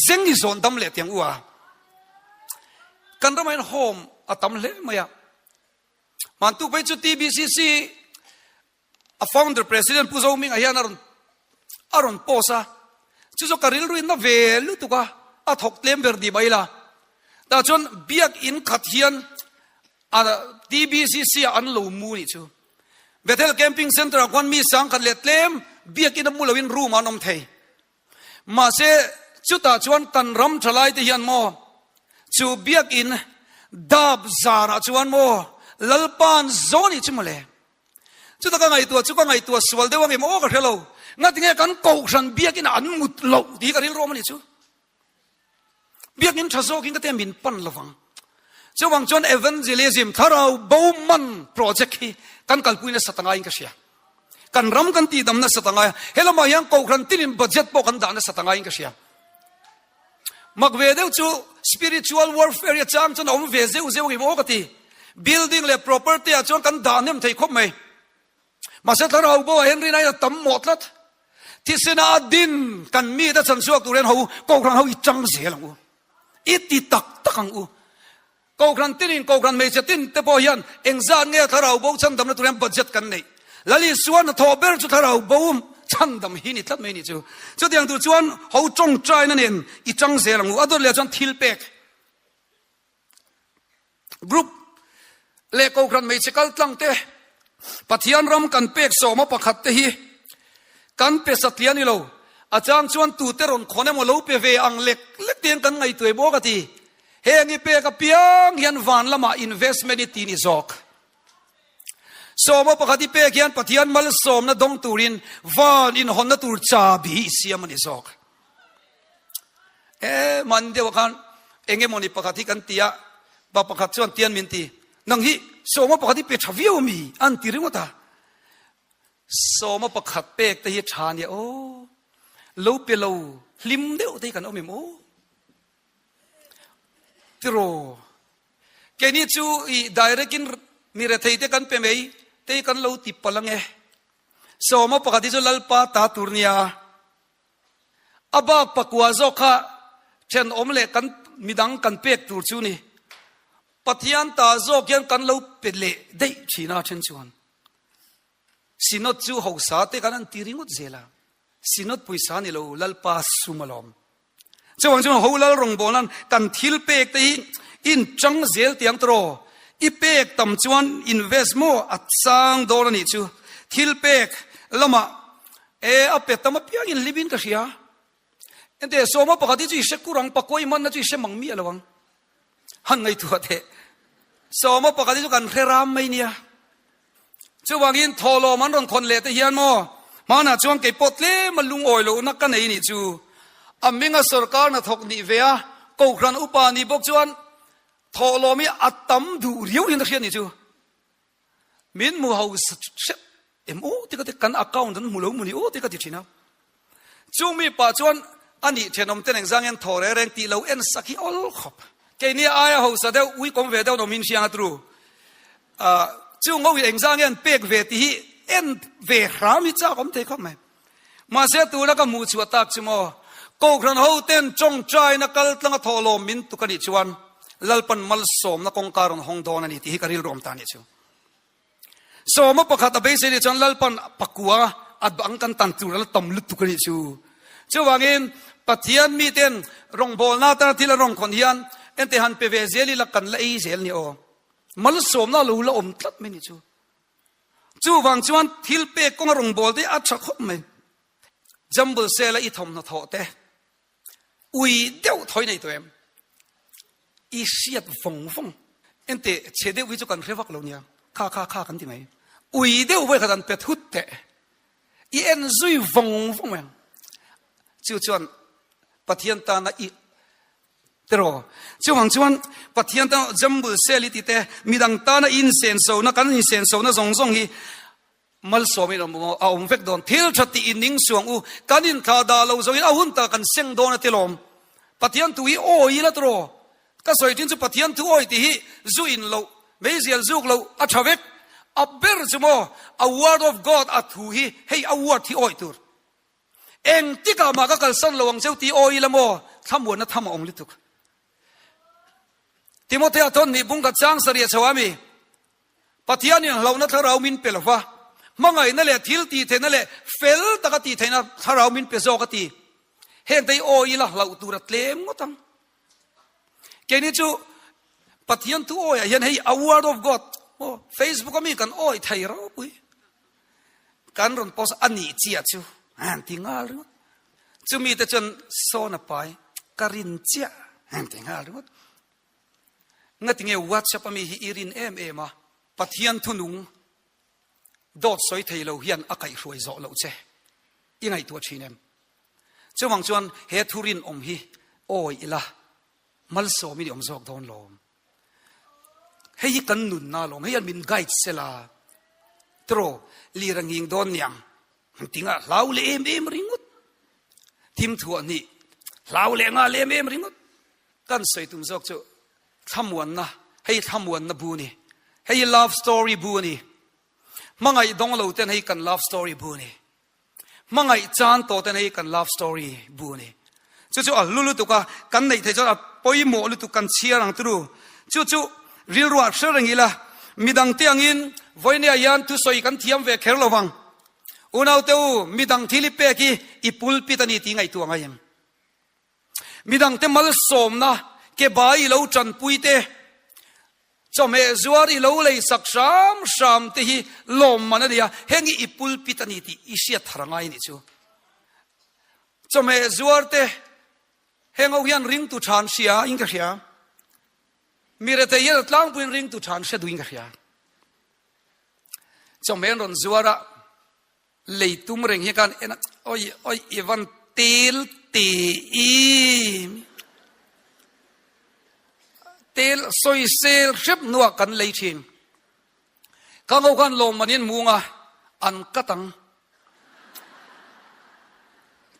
Speaker 1: zeng i zawn dam leh tiang u a. Kan ramah hian home a tam hle mai a. Hmantuk phei chu TBCC A founder President Pu Zohminga hian a rawn a rawn post a, chu chu ka rilru in na ve lutuk a, a thawk tlem ber ni mai la. Tah chuan biak in khat hian a TBCC ah an lo mu nih chu. Bethel Camping Centre ah khuan mi sang khat leh tlem biak in a mu loin room ah an awm thei. Mahse chutah chuan kan ram thalai te hian maw chu biak in dap zanah chuan maw Lalpa'n zaw nih chu mawle. Chuta ka ngaihtuah chu ka ngaihtuah sual deuh angem aw ka hre lo. Ngatinge kan kohhran biakin an mut loh tih hi ka rilru awm a nih chu. Biakin tha zawkin ka tia min pan lovang. Chuvang chuan evangelism thlarau bo man project hi kan kalpui nasa ta ngaiin ka hria. Kan ram kan tihdam nasa ta ngai a. He lamah hian kohhran tinin budget pawh kan dah nasa ta ngaiin ka hria. Mak ve deuh chu spiritual warfare hi a chang chuan a awm ve zeuh zeuh ngei maw ka ti. Building leh property ah chuan kan dah hnem thei khawp mai. Mahse thlarau bo ah hian rin aiin a tam mawh tlat. Thisena a din kan mite chan chhuak tur hian ho Kohhran ho i chang zel ang u. I ti tak tak ang u. Kohhran tinin Kohhran hmeichhe tin te pawh hian engzat nge thlarau bo chhandamna tur hian budget kan neih. Lal Isuan a thawh ber chu thlarau bo chhandam hi ni tlat mai ni chu. Chutiang tur chuan ho tawngtaina nen i chang zel ang u. A dawt leh chuan thil pek group leh Kohhran hmeichhe kal tlang te Pathian ram kan pek sawma pakhat te hi kan pe satliah a ni lo. A chang chuan tute rawn khawn emaw lo pe ve ang lek lek te hian kan ngaihtuai bawk a ti. Heng i pek apiang hian van lamah investment i ti ni zawk. Sawma pakhat i pek hian Pathian malsawmna dawng turin van inhawnna tur chabi i siam a ni zawk. E man deuh khan engemawni pakhat hi kan ti a, pa pakhat chuan tian min ti, nang hi sawma pakhat hi pe tha viau mi an ti ringawt a. Sawma pakhat pek te hi tha nia aw, lo pe lo hlim deuh te hi kan awm em aw. Tiraw, keini chu i direct in mi rethei te kan pe mai te hi kan lo ti palh ange. Sawma pakhat hi chu Lalpa ta tur nia. A bak pakua zawk kha thenawm leh kan midang kan pek tur chu ni. Pathian ta zawk hian kan lo pe leh daih thin a then chuan. Synod chu hosa te kan an ti ringawt zel a. Synod pawisa ni lo Lalpa sum alawm. Chuvang chuan ho lal rawngbawl nan kan thil pek te hi in chang zel tiang tawh i pek tam chuan invest maw a chang dawn a nih chu. Thil pek lamah e a pe tam apiang in hlim in ka hria. Ente sawma pakhat hi chu i hre kur ang pakua i manna chu i hre mang miah lo ang. Han ngaihtuah teh. Sawma pakhat hi chu kan hre ram mai nia. Chuvangin thawhlawm an rawn khawn leh te hian maw hmanah chuan kei pawh tlem a lungawi lohna ka nei nih chu. A hminga sorkar hnathawk nih ve a, Kohhran upa nih bawk chuan thawhlawm hi a tam duh riau hian ka hriat nih chu. Min hmu ho hrep em aw ti ka ti, kan account an hmu lo mu ni aw ti ka ti thin a. Chung mi pah chuan a nih thenawm ten engzang hian thaw reng reng tih lo en sak hi awl khawp. Keini aia hausa deuh uikawm ve deuh nawm in hriang a tru. Chung ho hi engzang hian pek ve tih hi en ve hram hi chak awm thei khawp mai. Mahse tuna ka hmuh chhuah tak chu maw Kohhran ho ten tawngtaina kal tlanga thawhlawm min tuk a nih chuan Lalpan malsawmna kawngka rawn hawng dawn a ni tih hi ka rilru awm ta a nih chu. Sawma pakhat a beisei nih chuan Lalpan pakua a bang kan tan tur a la tam lutuk a nih chu. Chuvangin Pathian miten rawngbawlna atana thil an rawn khawn hian ente han pe ve zel ila kan la ei zel ni aw. Malsawmna lo la awm tlat mai nih chu. Chuvang chuan thil pek kawnga rawngbawlte a tha khawp mai. Jumble sale a i thawmhnaw thawh te ui deuh thawi nei tawh em? I hriat vawng vawng. Ente chhe deuh hi chu kan hre vak lo nia. Kha kha kha kan ti mai. Ui deuh vawi khat an pe thut teh. I en zui vawng vawng mai ang. Chu chuan Pathian tana i tiraw. Chuvang chuan Pathian tana jumble sale i ti te midang tana insenso na kan insenso na zawng zawng hi. Malsawmin awm a awm vek dawn. Thil tha tih in ning suang u. Kan inthlah dah lo zo in a hun tak kan seng dawn a ti lawm. Pathian thu hi awi ila tawh. Ka sawi thin chu Pathian thu awi tih hi zu in loh, meizial zuk loh a tha vek. A ber chu maw a word of God a thu hi hei a word hi awi tur. Engtikah mah ka kalsan lo ang cheu tih awi ila maw thlamuanna tham a awm lutuk. Timothea thawn nih bung khat chang sarih a chho a mi. Pathianin hlauhna thlarau min pe lo va, hmangaihna leh thil tih theihna leh fel taka tih theihna thlarau min pe zawk a ti. Hengte hi awi ila hlauh tur a tlem ngawt ang. Keini chu Pathian thu awiah hian hei a word of God maw Facebook a mi kan awi thei ropui. Kan rawn post a nih chiah chu an ti nghal ringawt. Chumi te chuan sawn a pai ka rin chiah an ti nghal ringawt. Ngatinge WhatsApp a mi hi i rin em em a, Pathian thunung dawt sawi thei lo hian a kaihhruai zawh loh che i ngaihtuah thin em? Chuvang chuan he thu rinawm hi awi ila malsawmin i awm zawk dawn lawm. Hei hi kan nunna lawm, hei hian min guide sela tiraw lir a nghing dawn niang tinga hlau leh em em ringawt thim thuah hnih hlau leh nghal em em ringawt. Kan sawi tum zawk chu thlamuanna, hei thlamuanna bu a ni. Hei love story bu a ni. Hmangaih dawng lo ten hei kan love story bu a ni. Hmangaih chan tawh ten hei kan love story bu a ni. Chu chu a hlu lutuk a, kan neih theih chuan a pawimawh lutuk kan chhiar ang turu. Chu chu rilruah hre reng ila, midang te angin vawinia hian thusawi kan thiam ve kher lo vang. Unaute u, midang thil i pek hi i pulpit a ni tih ngaihtuah ngai em? Midangte malsawmna ke bai i lo tanpui te, chawhmeh zuar i lo lei sak hram hram te hi lawmman a ni a, heng hi i pulpit a ni tih i hriat thar a ngai a nih chu. Chawhmeh zuar te heng ho hian ringtu tha an hria in ka hria. Mi rethei hian a tlangpuiin ringtu tha an hre duhin ka hria. Chawhmeh an rawn zuar a. Lei tum reng hi khan en a, oi oi i van tel te i tel sawisel hrep hnuah kan lei thin. Ka ngo khan lawmman in mung a, an kat ang.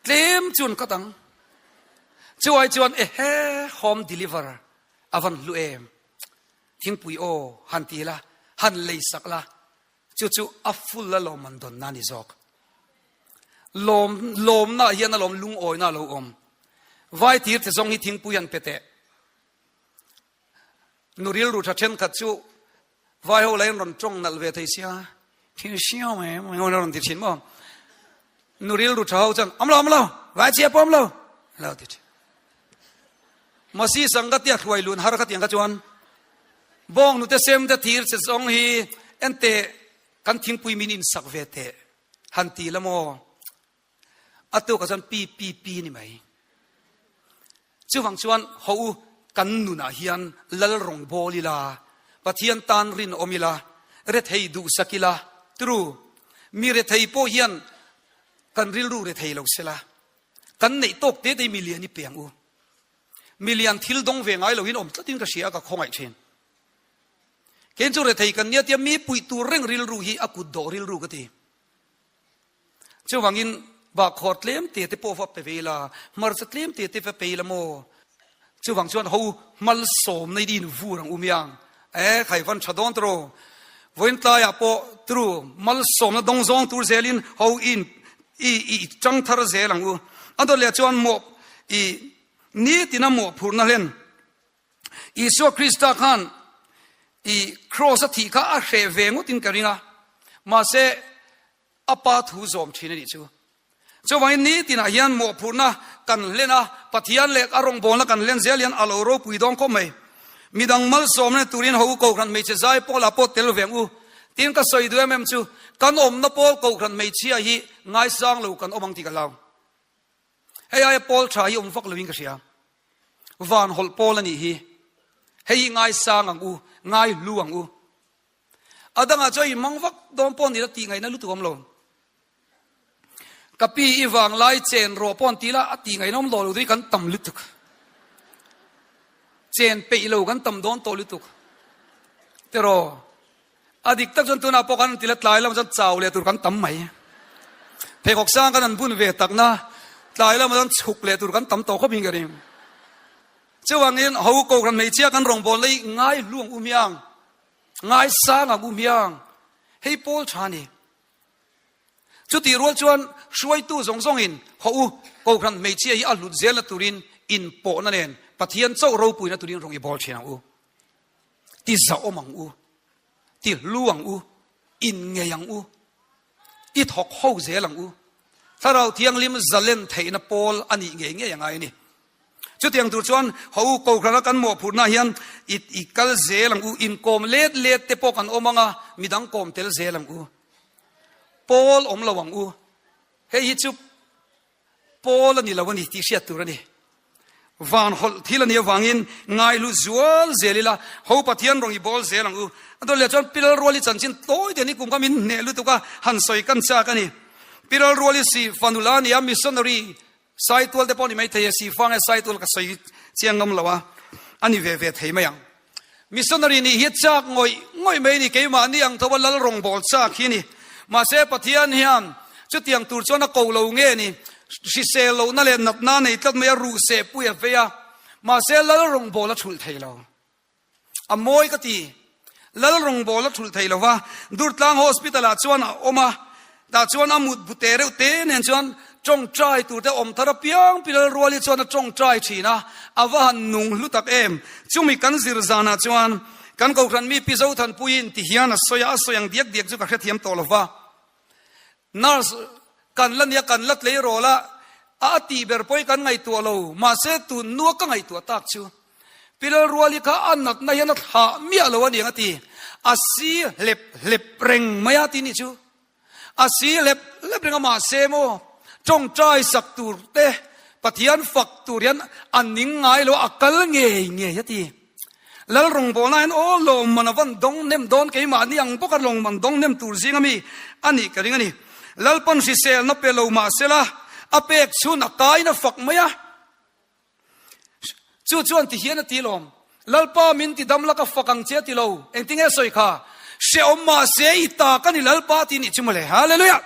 Speaker 1: Tlem chu an kat ang. Chuai chuan ehe home deliver a van hlu em. Thingpui aw han ti la, han lei sak la. Chu chu a full a lawm an dawnna a ni zawk. Lawm, lawmna hian a lawm lungawina a lo awm. Vai tir te zawng hi thingpui an pe teh. Nu rilru tha thenkhat chu vai ho lain rawn tawng nalh ve thei sia. Thil siau mai mai ho rawn ti thin maw. Nu rilru tha ho chuan awm lo awm lo vai chhia pawh awm lo lo ti thin. Masi sangatia hruai lun har kha tiang kha chuan Bawng nute sem te thir che zawng hi ente kan thingpui min in sak ve teh han ti la maw a tuk ah chuan pi pi pi ni mai chuvang chuan ho u kan nunah hian lal rawng bawl ila Pathian tan rinawm ila rethei duhsak ila tru mi rethei pawh hian kan rilru rethei lo sela kan neih tawk te te mi lian i pe ang u. Milian thil dawng ve ngai loin awm tlatin ka hria a, ka khawngaih thin. Kein chu rethei kan nia tia mi puih tur reng rilru hi a kut dawh rilru ka ti. Chuvangin bahkhawr tlem te te pawh va pe ve ila, hmarcha tlem te te va pe ila maw? Chuvang chuan ho malsawmna in in vur ang u miang. E khai van tha dawn tawh. Vawiin tlaiah pawh tru malsawmna dawng zawng tur zelin ho in i i chang thar zel ang u. A dawt leh chuan mawh i nitina mawhphurhna hlen Isua Krista khan i cross a thih kha a hreh ve ngawtin ka ring a, mahse a pa thu zawm thin a nih chu. Chuvangin nitinah hian mawhphurhna kan hlen a, Pathian leh a rawngbawlna kan hlen zel hian a lo ropui dawn khawp mai. Midang malsawmna turin ho kohhran hmeichhe zai pawlah pawh tel ve ang u. Tin ka sawi duh em em chu kan awmna pawl kohhran hmeichhia hi ngaisang lo kan awm ang tih ka hlau. Hei aia pawl tha hi awm vak loin ka hria. Van hawlh pawl a nih hi. Hei hi ngaisang ang u, ngai hlu ang u. A dangah chuan in mang vak dawn pawh ni la tih ngaihna lutuk awm lo. Ka pi i vang lai chen rawh pawh an ti la, a tih ngaihna awm lo lo hi kan tam lutuk. Chen peih lo kan tam dawn tawh lutuk. Tiraw? A dik tak chuan tunah pawh kan ti la tlai lamah chuan chau leh tur kan tam mai. Pheikhawk sang kan han bun ve takna tlai lamah chuan chhuk leh tur kan tam tawh khawp in ka ring. Chuvangin ho kohhran hmeichhia kan rawngbâwl lei ngai hluang u miang, ngai sang ang u miang, hei pawl tha ni. Chutih rual chuan hruaitu zawng zawngin haw u kohhran hmeichhia hi a hlut zelna turin inpawhna nen Pathian chauh ropuina turin rawng i bawl thin ang u. Ti zahawm ang u, ti hlu ang u, inngei ang u, i thawk ho zel ang u. Thlarau Thianghlim zalen theihna pawl a nih ngei ngei a ngai a ni. Chutiang tur chuan haw u kohhrana kan mawhphurhna hian i i kal zel ang u, inkawm let let te pawh kan awm ang a, midang kawm tel zel ang u. Pawl awm lo ang u. Hei hi chu pawl a ni lo a ni tih hriat tur a ni. Van hawlh thil a nih avangin ngaihlu zual zel ila, ho Pathian rawng i bawl zel ang u. A dawt leh chuan Piral Ruali chanchin tawi te ni kum kha min hneh lutuk a, han sawi kan chak a ni. Piral Ruali si fanula a ni a, missionary Saitual te pawh ni maithei e, Sifang e Saitual ka sawi chiang ngam lo a, a ni ve ve thei mai ang. Missionary nih hi chak ngawih ngawih mai ni, keimah ni ang tho a lal rawngbâwl chak hi ni. Mahse Pathian hian chutiang tur chuan a ko lo nge ni, hrisel lohna leh natna nei tlat mai a ruh seh pui a vei a, mahse lal rawngbâwl a thulh thei lo. A mawi ka ti. Lal rawngbâwl a thulh thei lo va, Durtlang Hospital ah chuan a awm a, tah chuan a mut bu te reuh te nen chuan tawngtai tur te awm thar apiang pi Lal Ruali chuan a tawngtai thin a, a va han nung hlu tak em. Chumi kan zir zanah chuan kan Kohhran mi Pi Zothanpuiin ti hian a sawi a, a sawi ang diak diak chu ka hrethiam tawh lo va. Nurse kan la nia kan la tleirawl a, a tih ber pawhin kan ngaihtuah lo, mahse tun nua ka ngaihtuah tak chu Pilal Ruali kha a natna hian a thlah miah lo a ni ang a ti, a si hlep hlep reng mai a ti nih chu, a si hlep hlep reng a mahse maw tawngtai sak tur te Pathian fak tur hian a ning ngai lo a kal ngei ngei a ti. Lal rawngbawlna hian aw lawmman a van dawng nem dawn keimahni ang bawka lawngman dawng nem tur zinga mi a nih ka ring a ni. Lalpan hriselna pe lo mahsela a pek chhun a kain a fak mai a. Chu chuan ti hian a ti lawm. Lalpa min ti dam la ka fak ang che a ti lo. Engtinge sawi kha? Hrehawm mahse i ta ka ni Lalpa ti nih chu mawle. Hallelujah!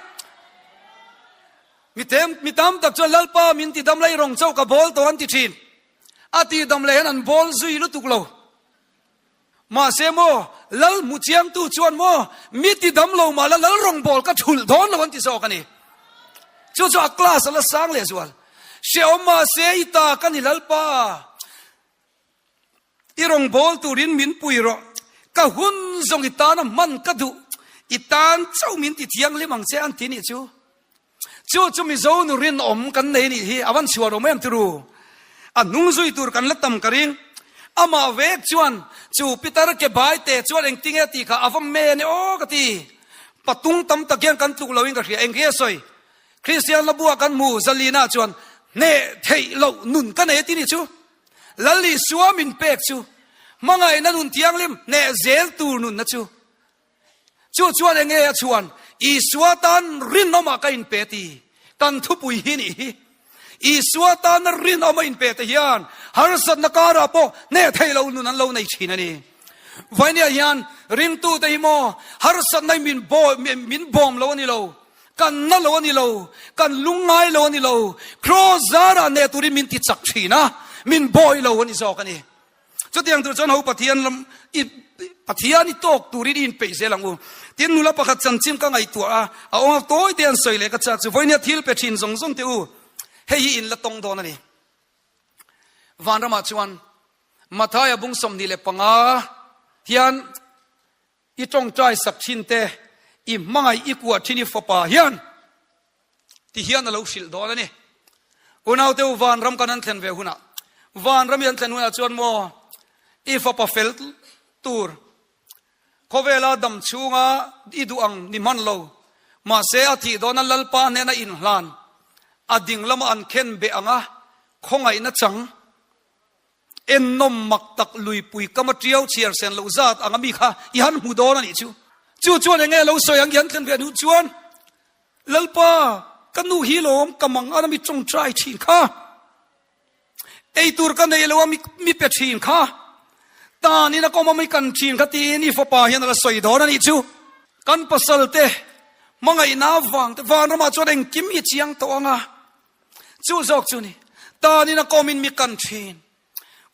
Speaker 1: Mi tem mi tam tak chuan Lalpa min ti dam la i rawng chauh ka bawl tawh an ti thin. A tih dam leh hian an bawl zui lutuk lo. Mahse maw, Lal hmu chiangtu chuan maw, mi ti dam lo mah la Lal rawngbâwl ka thulh dawn lo an ti zawk a ni. Chu chu a class a la sang leh zual. Hrehawm mahse i ta ka ni Lalpa, i rawngbâwl turin min pui rawh, ka hun zawng i tana hman ka duh, i tan chauh min ti thianghlim ang che an ti nih chu. Chu chu Mizo nu rinawm kan nei nih hi a van chhuah lo mai ang turu. A hnung zui tur kan la tam ka ring. Amah vek chuan chu Peter ke bai te chuan engtinge tih kha a va men e aw ka ti. Patung tam tak hian kan tluk lo in ka hria. Engge a sawi? Kristian Labua kan hmu Zalina chuan hneh theih loh nun ka nei a ti nih chu. Lal Isua min pek chu hmangaihna nun thianghlim hneh zel tur nunna chu. Chu chuan enge a chhuan? Isua tan rinawmah ka inpe ti. Kan thupui hi nih hi. Isua tana rinawm a inpe te hian harsatna karah pawh hneh theih lo nun an lo nei thin a ni. Vainia hian ringtute hi maw harsatna hi min min bawm lo a ni lo, kan na lo a ni lo, kan lungngai lo a ni lo, Kraws zarah hneh turin min ti chak thin a, min bawi lo a ni zawk a ni. Chutiang tur chuan ho Pathian lam i Pathian i tawk turin i inpeih zel ang u. Tin nula pakhat chanchin ka ngaihtuah a, a awng a tawi te an sawi leh ka chak chu vawinia thil pe thin zawng zawng te u, hei hi in la tawng dawn a ni. Vanramah chuan Mathaia bung 25 hian i tawngtai sak thin te, i hmangaih i kuah thin i fapa hian ti hian a lo hrilh dawn a ni. Unaute u vanram kan an thlen ve hunah, vanram i an thlen hunah chuan maw i fapa fel tur khawvela dam chhunga i duh ang ni hman lo, mahse a thih dawna Lalpa hnena inhlan a ding lama an khen beh anga khawngaihna chang Ennawm mak tak luipui kama tiau chhiar sen loh zat anga mi kha i han hmu dawn a nih chu. Chu chuan enge lo sawi ang i han thlen ve hnu chuan, Lalpa, ka nu hi lawm ka mang ana mi tawngtai thin kha. Ei tur ka nei lo a mi pe thin kha. Tan in a kawm a mi kan thin kha tiin i fapa hian a la sawi dawn a nih chu. Kan pasal te hmangaihna avang te vanramah chuan engkim i chiang tawh ang a. Chu zawk chu ni. Tan in a kawm in mi kan thin.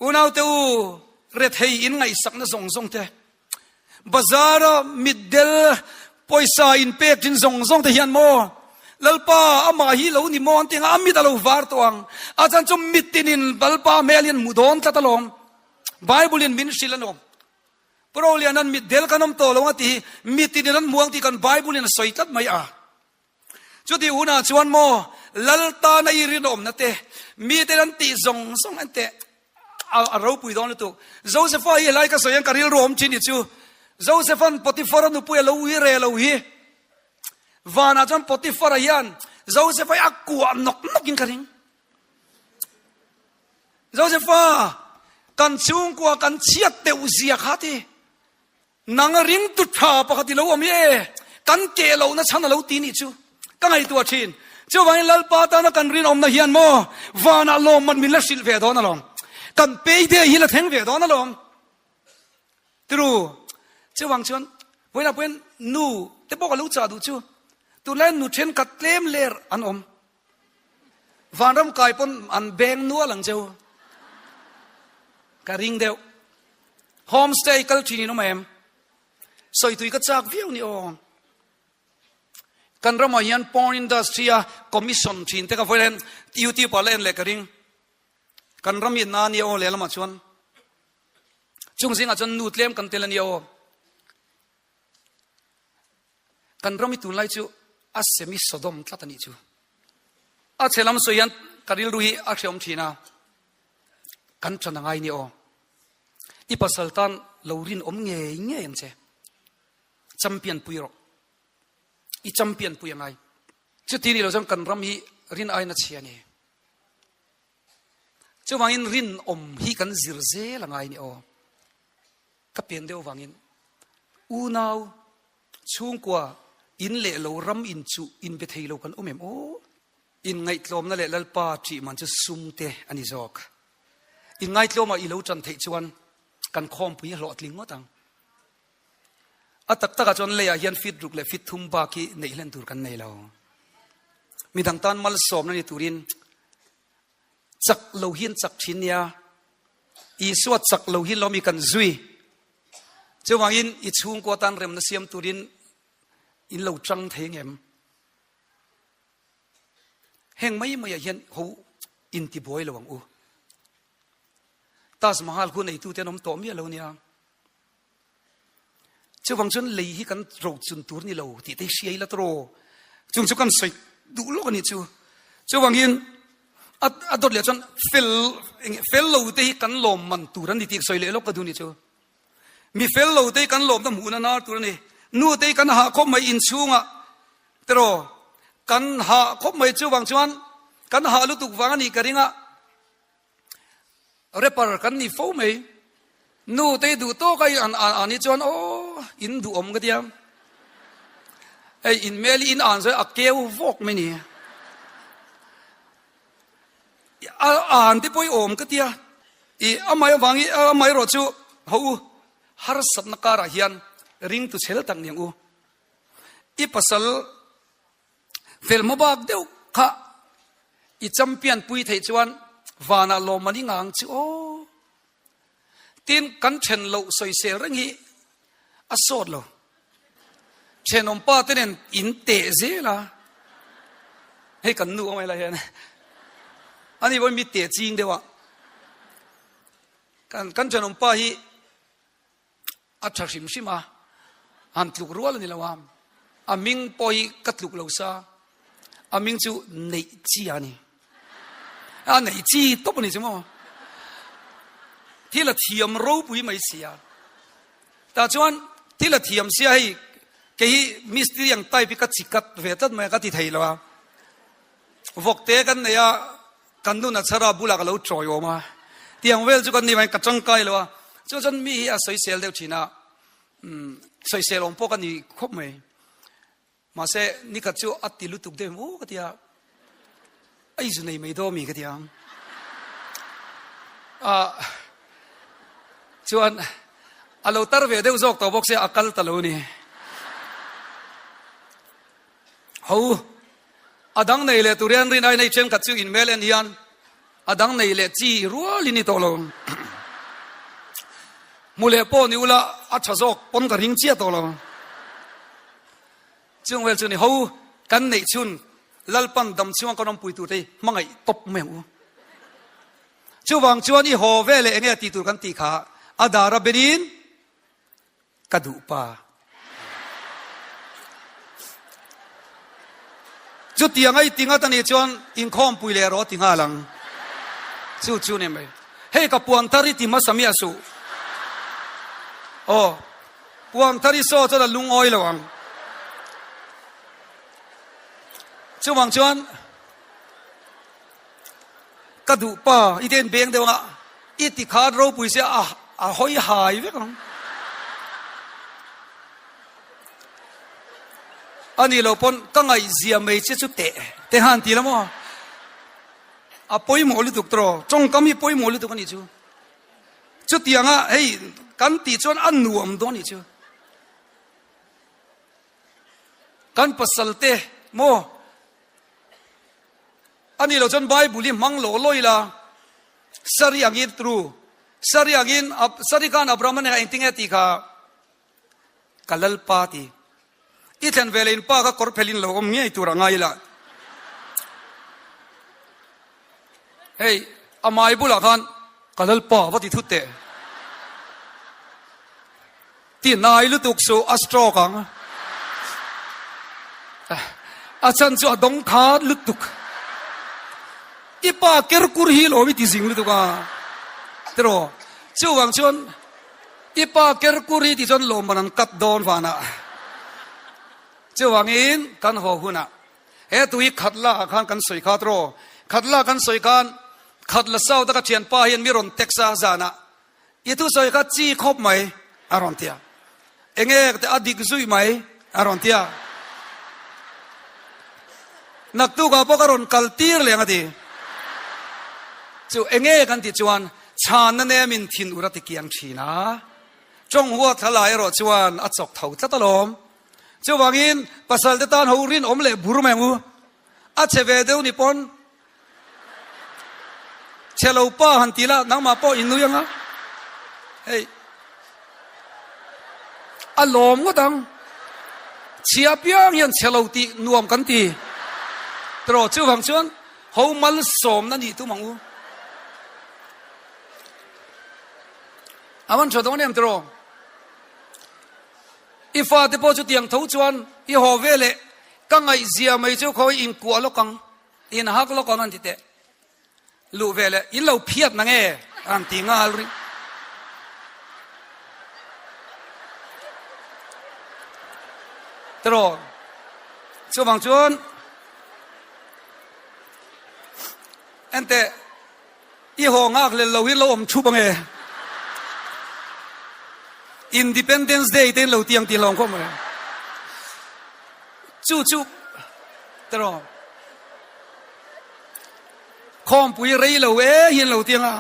Speaker 1: Unaute u, rethei in ngaihsakna zawng zawng te, bazar a mitdel pawisa in pek thin zawng zawng te hian maw Lalpa amah hi lo ni maw an ti ang a, a mit a lo var tawh ang. A chan chu mittinin Lalpa hmel hian hmu dawn tlat alawm. Bible in min hrilh a nuam. Pro lian an mitdel kan awm tawh lo ang a ti hi mittinin an hmu ang tih kan Bible in a sawi tlat mai a. Chuti hunah chuan maw Lal tana i rinawmna te, mite an tih zawng zawng an teh a ropui dawn lutuk. Josepha hi helai ka sawi hian ka rilru awm thin hi chu Josephan Potiphar-a nupui a lo ui re lo hi. Vanah chuan Potiphar-a hian Josepha hi a kuah nawk nawkin ka ring. Josepha, kan chhungkua kan chhiat deuh zia kha ti. Nang a ringtu tha pakhat i lo awm i e, kan keh lohna chhan a lo ti nih chu ka ngaihtuah thin. Chuvangin Lalpa tana kan rinawmna hian maw vanah lawmman min la hrilh ve dawn alawm. Kan payday hi la thleng ve dawn alawm. Tiru, chuvang chuan vawiinah pawhin nu te pawh ka lo chah duh chu tunlai nu thenkhat tlem ler an awm. Vanram kai pawn an beng nual ang cheu. Ka ring deuh. Homestay kal thin in awm em? Sawi tui ka chak viau ni aw. Kan ramah hian porn industry a commission thin te ka vawi hian YouTube ah la en leh ka ring. Kan ram in na nia aw lehlamah chuan. Chung zingah chuan nu tlem kan tel a nia aw. Kan ram i tunlai chu a semi Sodom tlat a nih chu. A chhe lam sawi hian ka rilru hi a hreawm thin a. Kan ṭan a ngai ni aw. I pasal tan lo rinawm ngei ngei ang che. Champion pui rawh. I champion pui a ngai. Chuti ni lo chuan kan ram hi rin aiin a chhia a ni. Chuvangin rinawm hi kan zir zel a ngai ni aw. Ka pian deuh vangin unau chhungkua in leh lo ram in chuh in be thei lo kan awm em aw. Inngaihtlawmna leh Lalpa ṭih man chu sum te a ni zawk. Inngaihtlawmah i lo ṭan theih chuan kan khawmpui a hlawhtling ngawt ang. A tak takah chuan leiah hian fit ruk leh fit thum bak hi neih hlen tur kan nei lo. Midang tan malsawmna ni turin chak lo hian chak ṭhin nia. Isua chak lo hi lawmi kan zui. Chuvangin i chhungkua tan remna siam turin in lo ṭang thei ngem? Heng mai maiah hian ho intibuai lo ang u. Taj Mahal khu neitute an awm tawh miah lo nia. Chuvang chuan lei hi kan rochun tur ni lo tih te hria ila tawh. Chung chu kan sawi duh lawk a nih chu. Chuvangin a dawt leh chuan fel fel lo te hi kan lawm man tur a ni tih sawi leh lawk ka duh ni chu. Mi fel lo te kan lawmna hmuhna nar tur a ni. Nu te kan hah khawp mai inchhungah tiraw kan hah khawp mai chuvang chuan kan hah lutuk vang a nih ka ring a, rapper kan ni fo mai. Nu te duh tawk a an an hi chuan aw in duhawm ka tia. Hei in hmel hi in an sawi a keu vawk mai ni. A an te pawh i awm ka tia. I amah avang i amah erawh chu ho u harsatna karah hian ringtu chhel tak ni ang u. I pasal fel hmabak deuh kha i champion pui theih chuan vanah lawmman i ngang chu aw. Tin kan then loh sawisel reng hi a sawt lo. Thenawm pa te nen in teh zel a. Hei kan nu awm lai hian. Ani pawhin mi teh ching deuh a. Kan kan thenawm pa hi a tha hrim hrim a. Han tluk rual a ni lo a. A hming pawh hi ka tluk lo sa. A hming chu neih chi a ni. A neih chi tawp a ni chu maw. Thil a thiam ropui mai sia. Tah chuan thil a thiam sia hei kei hi mistiri ang type hi ka chi kat ve tlat mai a ka ti thei lo a. Vawkte kan nei a kan nun a chhar a bulah ka lo chawi awm a. Tiang vel chu kan ni mai ka tangkai lo a. Chu chuan mi hi a sawisel deuh thin a. Umm sawisel awm pawh ka ni khawp mai. Mahse nikhat chu a ti lutuk deuh em aw ka ti a, a izu nei mai daw mi ka ti a. Ah. Chuan a lo tar ve deuh zawk tawh bawk sia a kal ta lo ni. Ho a dang nei leh tur hian rin ai nei thenkhat chu inmel en hian a dang nei leh chi rual in ni tawh lo. Hmu leh pawh ni ula a tha zawk pawn ka ring chiah tawh lo. Chung vel chu ni ho kan neih chhun Lalpan dam chhunga kan awmpui tur te hi hmangaih tawp mai ang u. Chuvang chuan i haw ve leh enge tih tur kan tih kha a dar a benin ka duh pa. Chutiang a i ti ngat a nih chuan inkhawmpui leh rawh ti nghal ang. Chu chu ni mai. Hei ka puan thar i ti hmasa miah suh. Aw, puan thar i saw chuan a lungawi lo ang. Chuvang chuan Ka duh pa, i ten beng deuh anga i ti khan ropui sia a a hawi hai vek ang. A nih loh pawn ka ngaihzia mai che chu teh te han ti la maw? A pawimawh lutuk tawh, tawngkam hi pawimawh lutuk a nih chu. Chutianga hei kan tih chuan a nuam dawn a nih chu. Kan pasal te maw? A nih loh chuan Bible hi hmang lo lawi la, Sari angin tru, Sari angin, Sari khan Abraham-a hnenah engtin nge tih kha ka Lalpa ti. I thlen ve leh in pa kha kawr phelhin lo awm ngei tur a ngai la. Hei, a mai bulah khan ka Lalpa va ti thut teh. Ti hnai lutuk suh a stroke ang. A chan chu a dawng khat lutuk. I pa ker kur hi lawm i ti zing lutuk a. Tiraw? Chuvang chuan i pa ker kur hi ti chuan lawmman an cut dawn vanah. Chuvangin kan haw hunah he tui khat la ah khan kan sawi kha tiraw? Khat la kan sawi khan khat la south a ka thianpa hian mi rawn text a zanah I thusawi kha chi khawp mai a rawn ti a. Enge ka ti a dik zui mai a rawn ti a. Naktukah pawh ka rawn kal tir leng a ti. Chu enge kan tih chuan chhanna nemin thin ur a ti kiang thin a. Tawng huat thlalai erawh chuan a chawk tho tlat alawm. Chuvangin pasal te tan ho rinawm leh bur mai ang u. A che ve deuh ni pawn Chhe lo pa han ti la, nangmah pawh in nui anga. Hei, a lawm ngawt ang. Chhia piang hian chhe lo tih nuam kan ti. Tiraw, chuvang chuan ho malsawmna nih tum ang u. A van tha dawn em tiraw? I fate pawh chutiang tho chuan i haw ve leh ka ngaihzia mai chu khawi inkuah lawk ang. In hak lawk ang an ti teh. Luh ve leh in lo phiat na nge an ti nghal ri. Tiraw chuvang chuan enteh i haw nghak lel lo hi lo awm thup ange. Independence Day te in lo ti ang ti hlawm khawp mai. Chu chu tiraw khawmpui rei lo e hian lo ti anga.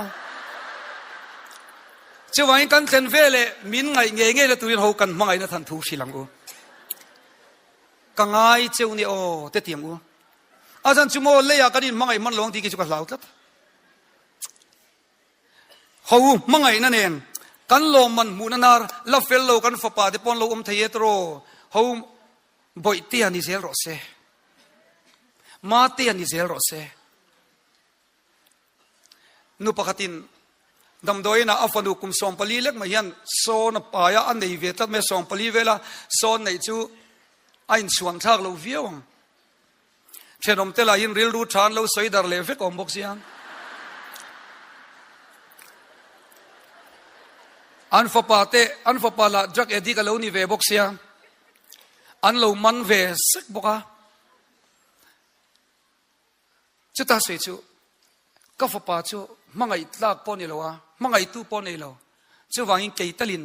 Speaker 1: Chuvangin kan thlen ve leh min ngaih ngei ngei la turin ho kan hmangaihna than thu hrilh ang u. Ka ngai cheu ni aw te ti ang u. A zan chu maw leiah kan inhmangaih hman lo ang tih khi chu ka hlau tlat. Ho hmangaihna nen kan lawmman hmuhna nar la fel lo kan fapa te pawn lo awm thei e tiraw. Ho Bawihtea ni zel rawh se. Matea ni zel rawh se. Nu pakhatin damdawiinah a fanu kum 14 lek mai hian sawn a pai a, a nei ve tlat mai a, 14 vela sawn neih chu a inchhuan thlak lo viau ang. Thenawm te lahin rilru tha an lo sawi dar leh vek awm bawk sia. An fapa te, an fapa lah drug addict a lo ni ve bawk sia. An lo man ve sek bawk a. Chuta sawi chu ka fapa chu hmangaih tlak pawh ni lo a, hmangaihtu pawh nei lo. Chuvangin kei talin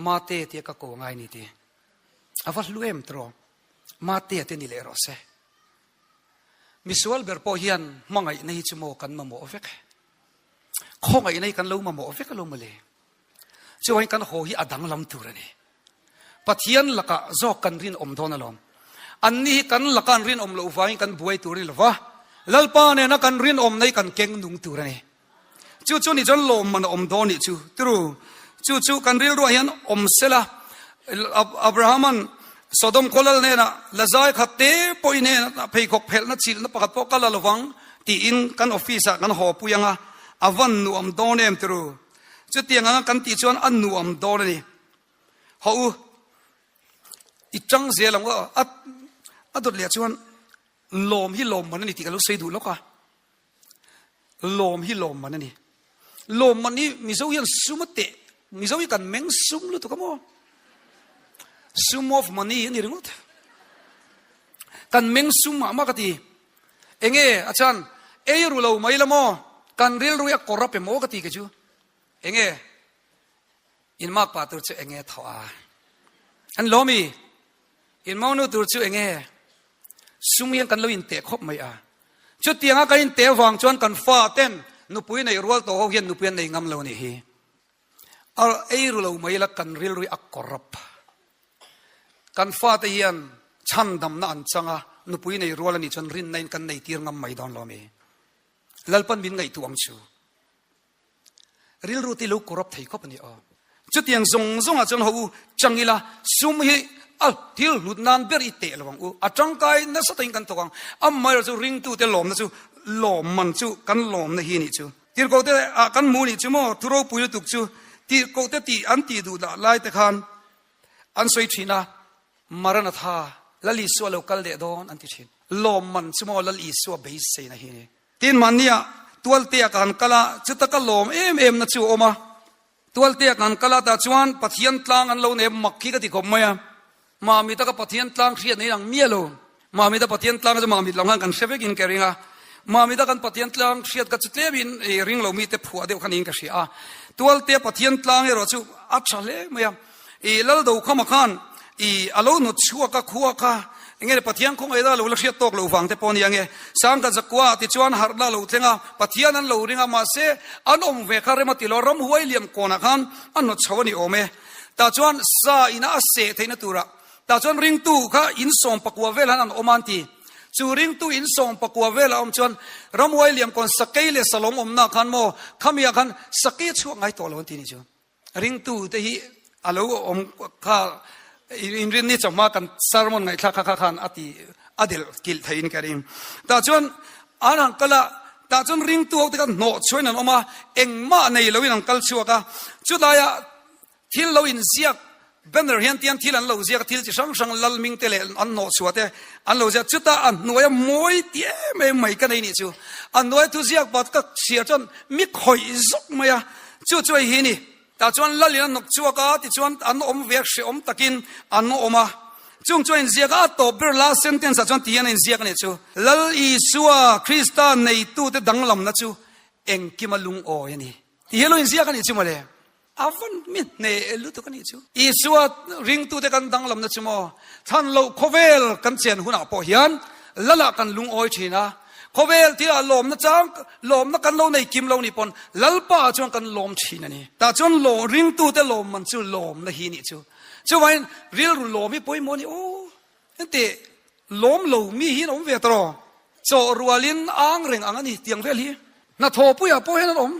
Speaker 1: mate tia ka ko ngai ni ti. A va hlu em tiraw? Mate te ni leh rawh se. Misual ber pawh hian hmangaihna hi chu maw kan mamawh vek. Khawngaihna hi kan lo mamawh vek alo mawle. Chuan kan haw hi a danglam tur a ni. Pathian lakah zawk kan rinawm dawn alawm. Anni hi kan laka an rinawm loh vangin kan buai tur a ni lova, Lalpa nena kan rinawmna hi kan keng nung tur a ni. Chu chu ni chuan lawmman a awm dawn nih chu. Turu, chu chu kan rilruah hian awm sela, Abrahaman Sodom khaw lal hnenah lazai khat te pawh i hnenah pheikhawk phelhna chilhna pakhat pawh ka la lovang tiin kan office ah kan haw pui ang a, a van nuam dawn em turu. Chutiang anga kan tih chuan a nuam dawn a ni. Haw u, i tang zel ang u a, a dawt leh chuan lawm hi lawmman a ni tih ka lo sawi duh lawk a. Lawm hi lawmman a ni. Lawmman hi Mizo hian sum a teh, Mizo hi kan meng sum lutuk a maw? Sum of money a ni ringawt. Kan meng sum mah mah ka ti. Enge a chan ei ru lo mai la maw? Kan rilru hi a kawr a pe maw ka ti kei chu. Enge in mak pah tur chu enge thawh a? An lawm i? In monu tur chu enge? Sum hian kan lo inteh khawp mai a. Chutianga kan inteh avang chuan kan fa ten nupui neih rual tawh ho hian nupui an nei ngam lo nih hi. A ei ru lo mai la kan rilru hi a corrupt. Kan fate hian chhandamna an chang a, nupui nei rual a nih chuan rinna in kan nei tir ngam mai dawn lo mi. Lalpan min ngaihtuah ang chu. Rilru te lo corrupt thei khawp a ni aw. Chutiang zawng zawngah chuan ho u chang ila sum hi a thil hlut nan ber i teh lo ang u. A tangkai nasa takin kan thawk ang. Amaherawhchu chu ringtute lawmna chu lawmman chu kan lawmna hi nih chu. Tirhkohte ah kan hmu nih chu maw thu ropui lutuk chu tirhkohte tih an tih duh dah lai te khan an sawi thin a. Maranatha, Lal Isua lo kal leh dawn an ti thin. Lawmman chu maw Lal Isua beiseina hi a ni. Tin mahnia Tualtea ka han kal a, chuta ka lawm em em na chu a awm a. Tualtea ka han kal a tah chuan Pathian tlang an lo nei mak khi ka ti khawp mai a. Mahmi taka Pathian tlang hriat nei ang miah lo. Mahmi ta Pathian tlang chu mahmi lam khan kan hre vekin ka ring a. Mahmi ta kan Pathian tlang hriat ka chu tlemin ring lo mite phuah deuh kha niin ka hria a. Tualtea Pathian tlang erawh chu a tha hle mai a. I lal do khama khan i a lo nut chhuak a khua kha enge Pathian khawngaih da lo la hriat tawk lo vang te pawh nia nge sangka zakua ti chuan harhna lo thleng a Pathian an lo ring a mahse an awm ve kha rem a ti lo ramhuai liam kawnah khan a hnawt chho a ni awm e tah chuan sa ina a seh theihna turah tah chuan ringtu kha in sawm pakua vel han an awm a an ti chu ringtu in sawm pakua vel a awm chuan ramhuai liam kawn sakei leh salawng awmna khan maw khamiah khan sakei a chhuak ngai tawh lo an ti ni chu. Ringtu te hi a lo awm kha inrin ni chawhma kan sermon ngaihthlak kha kha khan a ti a delh kilh theiin ka ring. Tah chuan an han kal a, tah chuan ringtu ho te khan hnawh chhuain an awm a, engmah nei loin an kal chhuak a. Chulaiah thil lo inziak banner hian tian thil an lo ziak a, thil chi hrang hrang lal hming te leh an hnawh chhuah te an lo ziak. Chutah a hnuaia mawi ti em em mai ka nei nih chu. A hnuaia thuziak pat ka chhiar chuan mi khawih zawk mai a. Chu chu hei hi ni. Tah chuan Lalin a nawk chhuak a, tichuan an awm ve hrehawm takin an awm a. Chung chu a inziak a, a tawp ber last sentence ah chuan ti hian a inziak a nih chu, Lal Isua Krista neitute danglamna chu engkima lungawi a ni. Ti hian lo inziak a nih chu mawle. A van mi hne lutuk a nih chu. Isua ringtute kan danglamna chu maw, chhan loh khawvel kan chen hunah pawh hian Lalah kan lungawi thin a. Khawvel thil ah lawmna chang, lawmna kan lo nei kim lo nih pawn Lalpa ah chuan kan lawm thin a ni. Tah chuan law ringtute lawmman chu lawmna hi nih chu. Chuvangin rilru lawm hi pawimawh a ni. Aw, heti lawm lo mi hi an awm ve ta raw. Chaw rualin ang reng ang a ni tiang vel hi. Hnathawh puiah pawh hian an awm.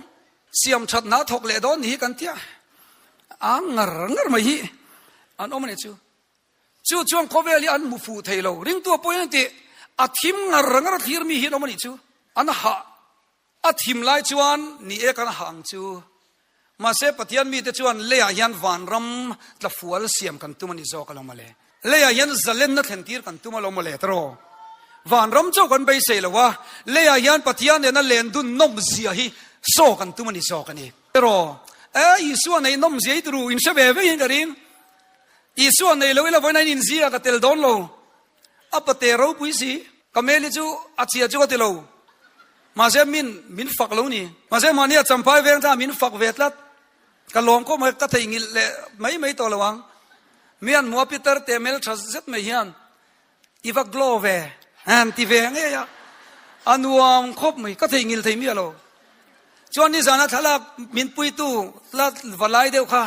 Speaker 1: Siam that hna thawk leh dawn ni hi kan tia. Ang ngar ngar mai hi an awm a nih chu. Chu chuan khawvel hi an hmu fuh thei lo. Ringtu a pawi an ti, a thim ngar ngar a thlir mi hi an awm a nih chu. An hah a thim lai chuan ni e kan hah ang chu. Mahse Pathian mite chuan leiah hian vanram tlafual siam kan tum a ni zawk alawm mawle. Leiah hian zalenna thlen tir kan tum alawm mawle tawraw. Vanram chauh kan beisei lo a, leiah hian Pathian nena len dun nawm zia hi saw kan tum a ni zawk a ni. Tawraw. E Isua nei nawm zia hi turu in hre ve vek in ka ring. Isua nei lo ila vawiin a in inzia ka tel dawn lo. A pate ropui si. Ka mel hi chu a chhia chu ka ti lo. Mahse min min fak lo ni. Mahse mahni a champhai veng thla min fak ve tlat. Ka lawm khawp mai ka theihnghilh leh mai mai tawh lo ang. Mi an hmu a Peter te mel tha zet mai hian i va glow ve an ti ve ngei a. A nuam khawp mai ka theihnghilh thei miah lo. Chuan nizana thlalak min puitu la va lai deuh kha.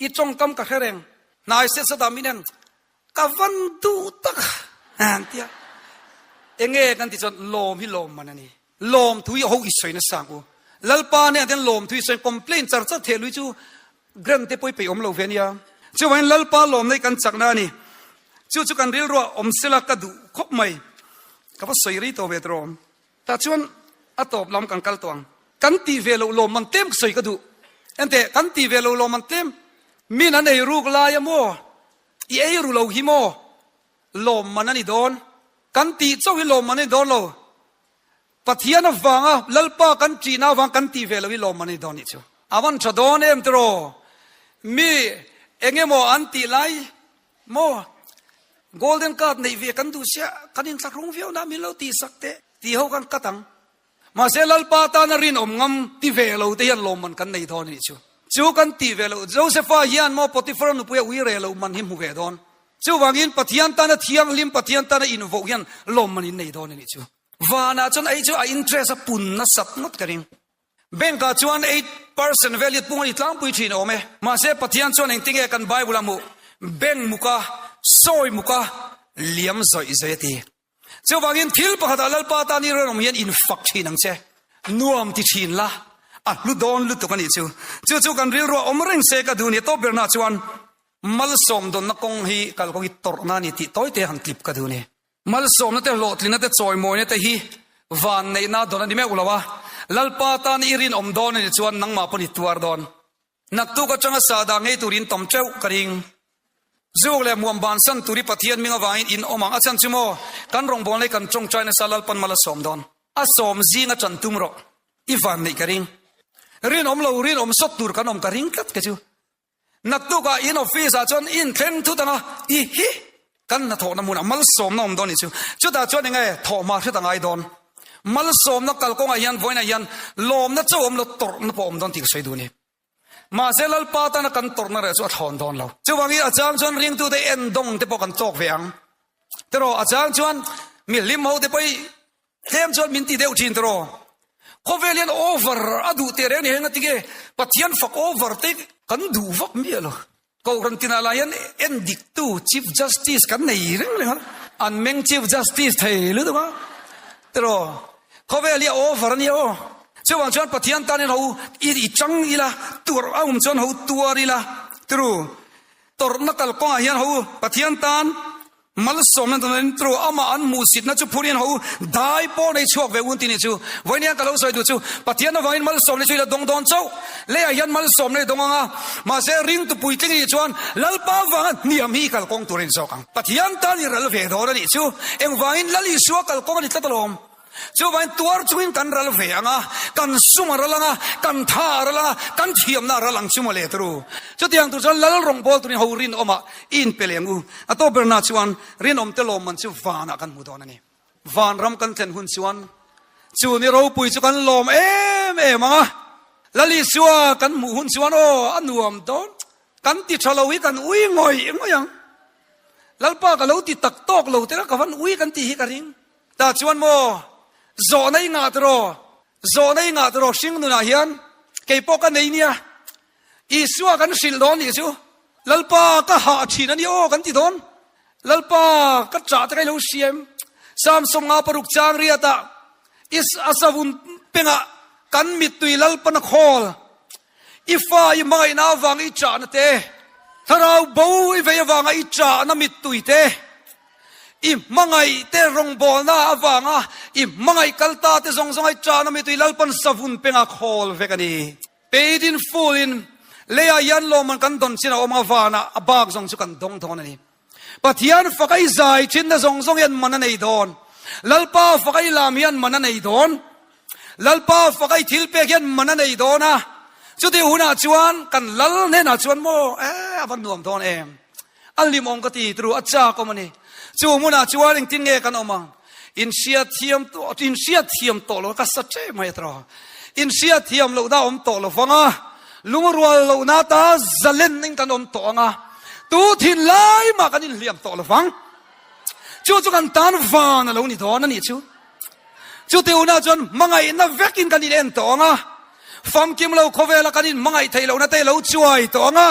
Speaker 1: I tawngkam ka hre reng. Hnai set set ah min en, ka van duh tak an tia. Enge kan ti chuan lawm hi lawm man a ni. Lawm thu hi ho i sawi nasa ang u. Lalpa nen hian lawm thu i sawi complain char char theh lui chu grant te pawh i peih awm lo ve ania. Chuvangin Lalpa lawmna hi kan chakna a ni. Chu chu kan rilruah awm sela ka duh khawp mai. Ka va sawi rei tawh ve tawh. Tah chuan a tawp lam kan kal tawh ang. Kan tih ve loh lawm man tlem ka sawi ka duh. Enteh, kan tih ve loh lawm man tlem. Min an ei ruk lai a maw? I ei ru lo hi maw? Lawm man a ni dawn. Kan tih chauh hi lawm man a ni dawn lo. Pathian avanga Lalpa kan ṭihna avang kan tih ve loh hi lawm man a ni dawn nih chu. A van ṭha dawn em tiraw? Mi eng emaw an tih lai maw? Golden card neih ve kan duh sia, kan inthlahrung viau na min lo tihsak teh tih ho kan cut ang. Mahse Lalpa tana rinawm ngam ti ve lo te hian lawmman kan nei dawn a nih chu. Chu kan ti ve lo. Josepha hian maw Potiphar nupuia ui re lo man hi hmu ve dawn. Chuvangin Pathian tana thianghlim, Pathian tana invoh hian lawmman in nei dawn a nih chu. Vanah chuan ei chu a interest a pun nasat ngawt ka ring. Bank ah chuan 8% vel hi pung a ni tlangpui thin awm e. Mahse Pathian chuan engtinge kan Bible a hmuh? Bank muka, sawi muka, liam zawih zawih a ti. Chuvangin thil pakhatah Lalpa tan i rawn awm hian infak thin ang che. Nuam ti thin la, a hlu dawn lutuk a nih chu. Chu chu kan rilruah awm reng se ka duh ni. Tawp berna chuan malsawm dawnna kawng hi kalkawng hi tawrhna a ni tih tawite han tlip ka duh ni. Malsawmna te, hlawhtlinna te, chawimawina te hi vanneihna dawn a ni meuh lo a. Lalpa tan i rinawm dawn a nih chuan nangmah pawn i tuar dawn. Naktuk atanga sahdah ngei tur in tam teuh ka ring. Zuk leh muam bansan tur i Pathian hming avangin in awm ang. A chhan chu maw, kan rawngbâwl nei kan tawngtai nasa Lalpan mal a sawm dawn. A sawm zing a ṭan tum rawh. I van neih ka ring. Rinawm lo, rinawm sawt tur kan awm ka ring tlat ke chu. Naktukah in office ah chuan in thleng thut ang a, i hi kan hnathawhna hmunah malsawmna awm dawn nih chu. Chutah chuan eng nge thawhhma hret a ngai dawn. Malsawmna kalkawngah hian vawiinah hian lawmna chauh awm lo tawrhna pawh awm dawn tih ka sawi duh a ni. Mahse Lalpa tana kan tawrhna reh chu a thlawn dawn lo. Chuvangin a chang chuan ringtute endawng te pawh kan tawk ve ang. Tiraw a chang chuan mi hlim ho te pawh hi Tlem chuan min ti deuh thin tiraw? Khawvel hian over a duh teh reng ni heng a ti nge Pathian fak over te kan duh vak miah lo. Kohhran tinah lah hian en diktu Chief Justice kan nei reng reng a, an meng Chief Justice thei lutuk a tiraw? Khawvel hi a over a nia aw. Chuvang chuan Pathian tan hian ho i chang ila, tuar a awm chuan ho tuar ila tiraw? Tawrhna kalkawngah hian ho Pathian tan Malsawmna dawn in tru amah an hmuhsitna chu phurin ho dai pawh nei chhuak ve un ti nih chu. Vawiin hian ka lo sawi duh chu Pathian avangin malsawmna chu i la dawng dawn chauh. Leiah hian malsawmna i dawng ang a, mahse ringtu puitling i nih chuan Lalpa avanga hniam hi i kalkawng tur a ni zawk ang. Pathian tan i ral ve dawn a nih chu. Engvangin Lal Isua kalkawng a ni tlat alawm. Chuvangin tuar chungin kan ral ve ang a, kan sum a ral ang a, kan tha a ral ang a, kan thiamna a ral ang chu mawle turu. Chutiang tur chuan lal rawngbâwl turin ho rinawmah i inpe leh ang u. A tawp berna chuan rinawmte lawmman chu vanah kan hmu dawn a ni. Vanram kan thlen hun chuan chu ni ropui chu kan lawm em em ang a, Lal Isua kan hmuh hun chuan aw a nuam dawn, kan ti tha lo hi kan ui ngawih ngawih ang. Lalpa ka lo ti tak tawk lo te kha ka van ui kan tih hi ka ring. Tah chuan maw zawhna i ngah tiraw? Zawhna i ngah tiraw hring nunah hian kei pawh ka nei nia. Isua kan hrilh dawn nih chu Lalpa ka hah thin a ni aw kan ti dawn. Lalpa ka ṭah te ka ilo hriam. Samsung nga paruk chang riatah is a savun pengah kan mittui Lalpan a khawl. I fa i hmangaihna avang i ṭahna te, thlarau bo i vei avanga i ṭahna mittui te, i hmangaih te rawngbawlna avanga i hmangaih kal ta te zawng zawng a i ṭahna mittui Lalpan savun penga khawl vek a ni. Paid in full in leiah hian lawmman kan dawn chin a awm a, vanah a bak zawng chu kan dawng dawn a ni. Pathian fak a i zai thinna zawng zawng hian man a nei dawn. Lalpa fak a i lam hian man a nei dawn. Lalpa fak a i thil pek hian man a nei dawn a. Chuti hunah chuan kan lal hnenah chuan maw e a va nuam dawn em. A hlimawm ka ti tru a chak awm a ni. Chu hmunah chuan engtin nge kan awm ang? In hriat thiam in hriat thiam tawh lo ka sa che mai atro. In hriat thiam loh na awm tawh lo vang a. Lungrual lohna ta zalen in kan awm tawh ang a, tu thin lai mah kan inhliam tawh lo vang. Chu chu kan tan van a lo ni dawn a nih chu. Chuti hunah chuan hmangaihna vekin kan in en tawh ang a, famkim lo khawvela kan inhmangaih theih lohna te lo chuai tawh ang a.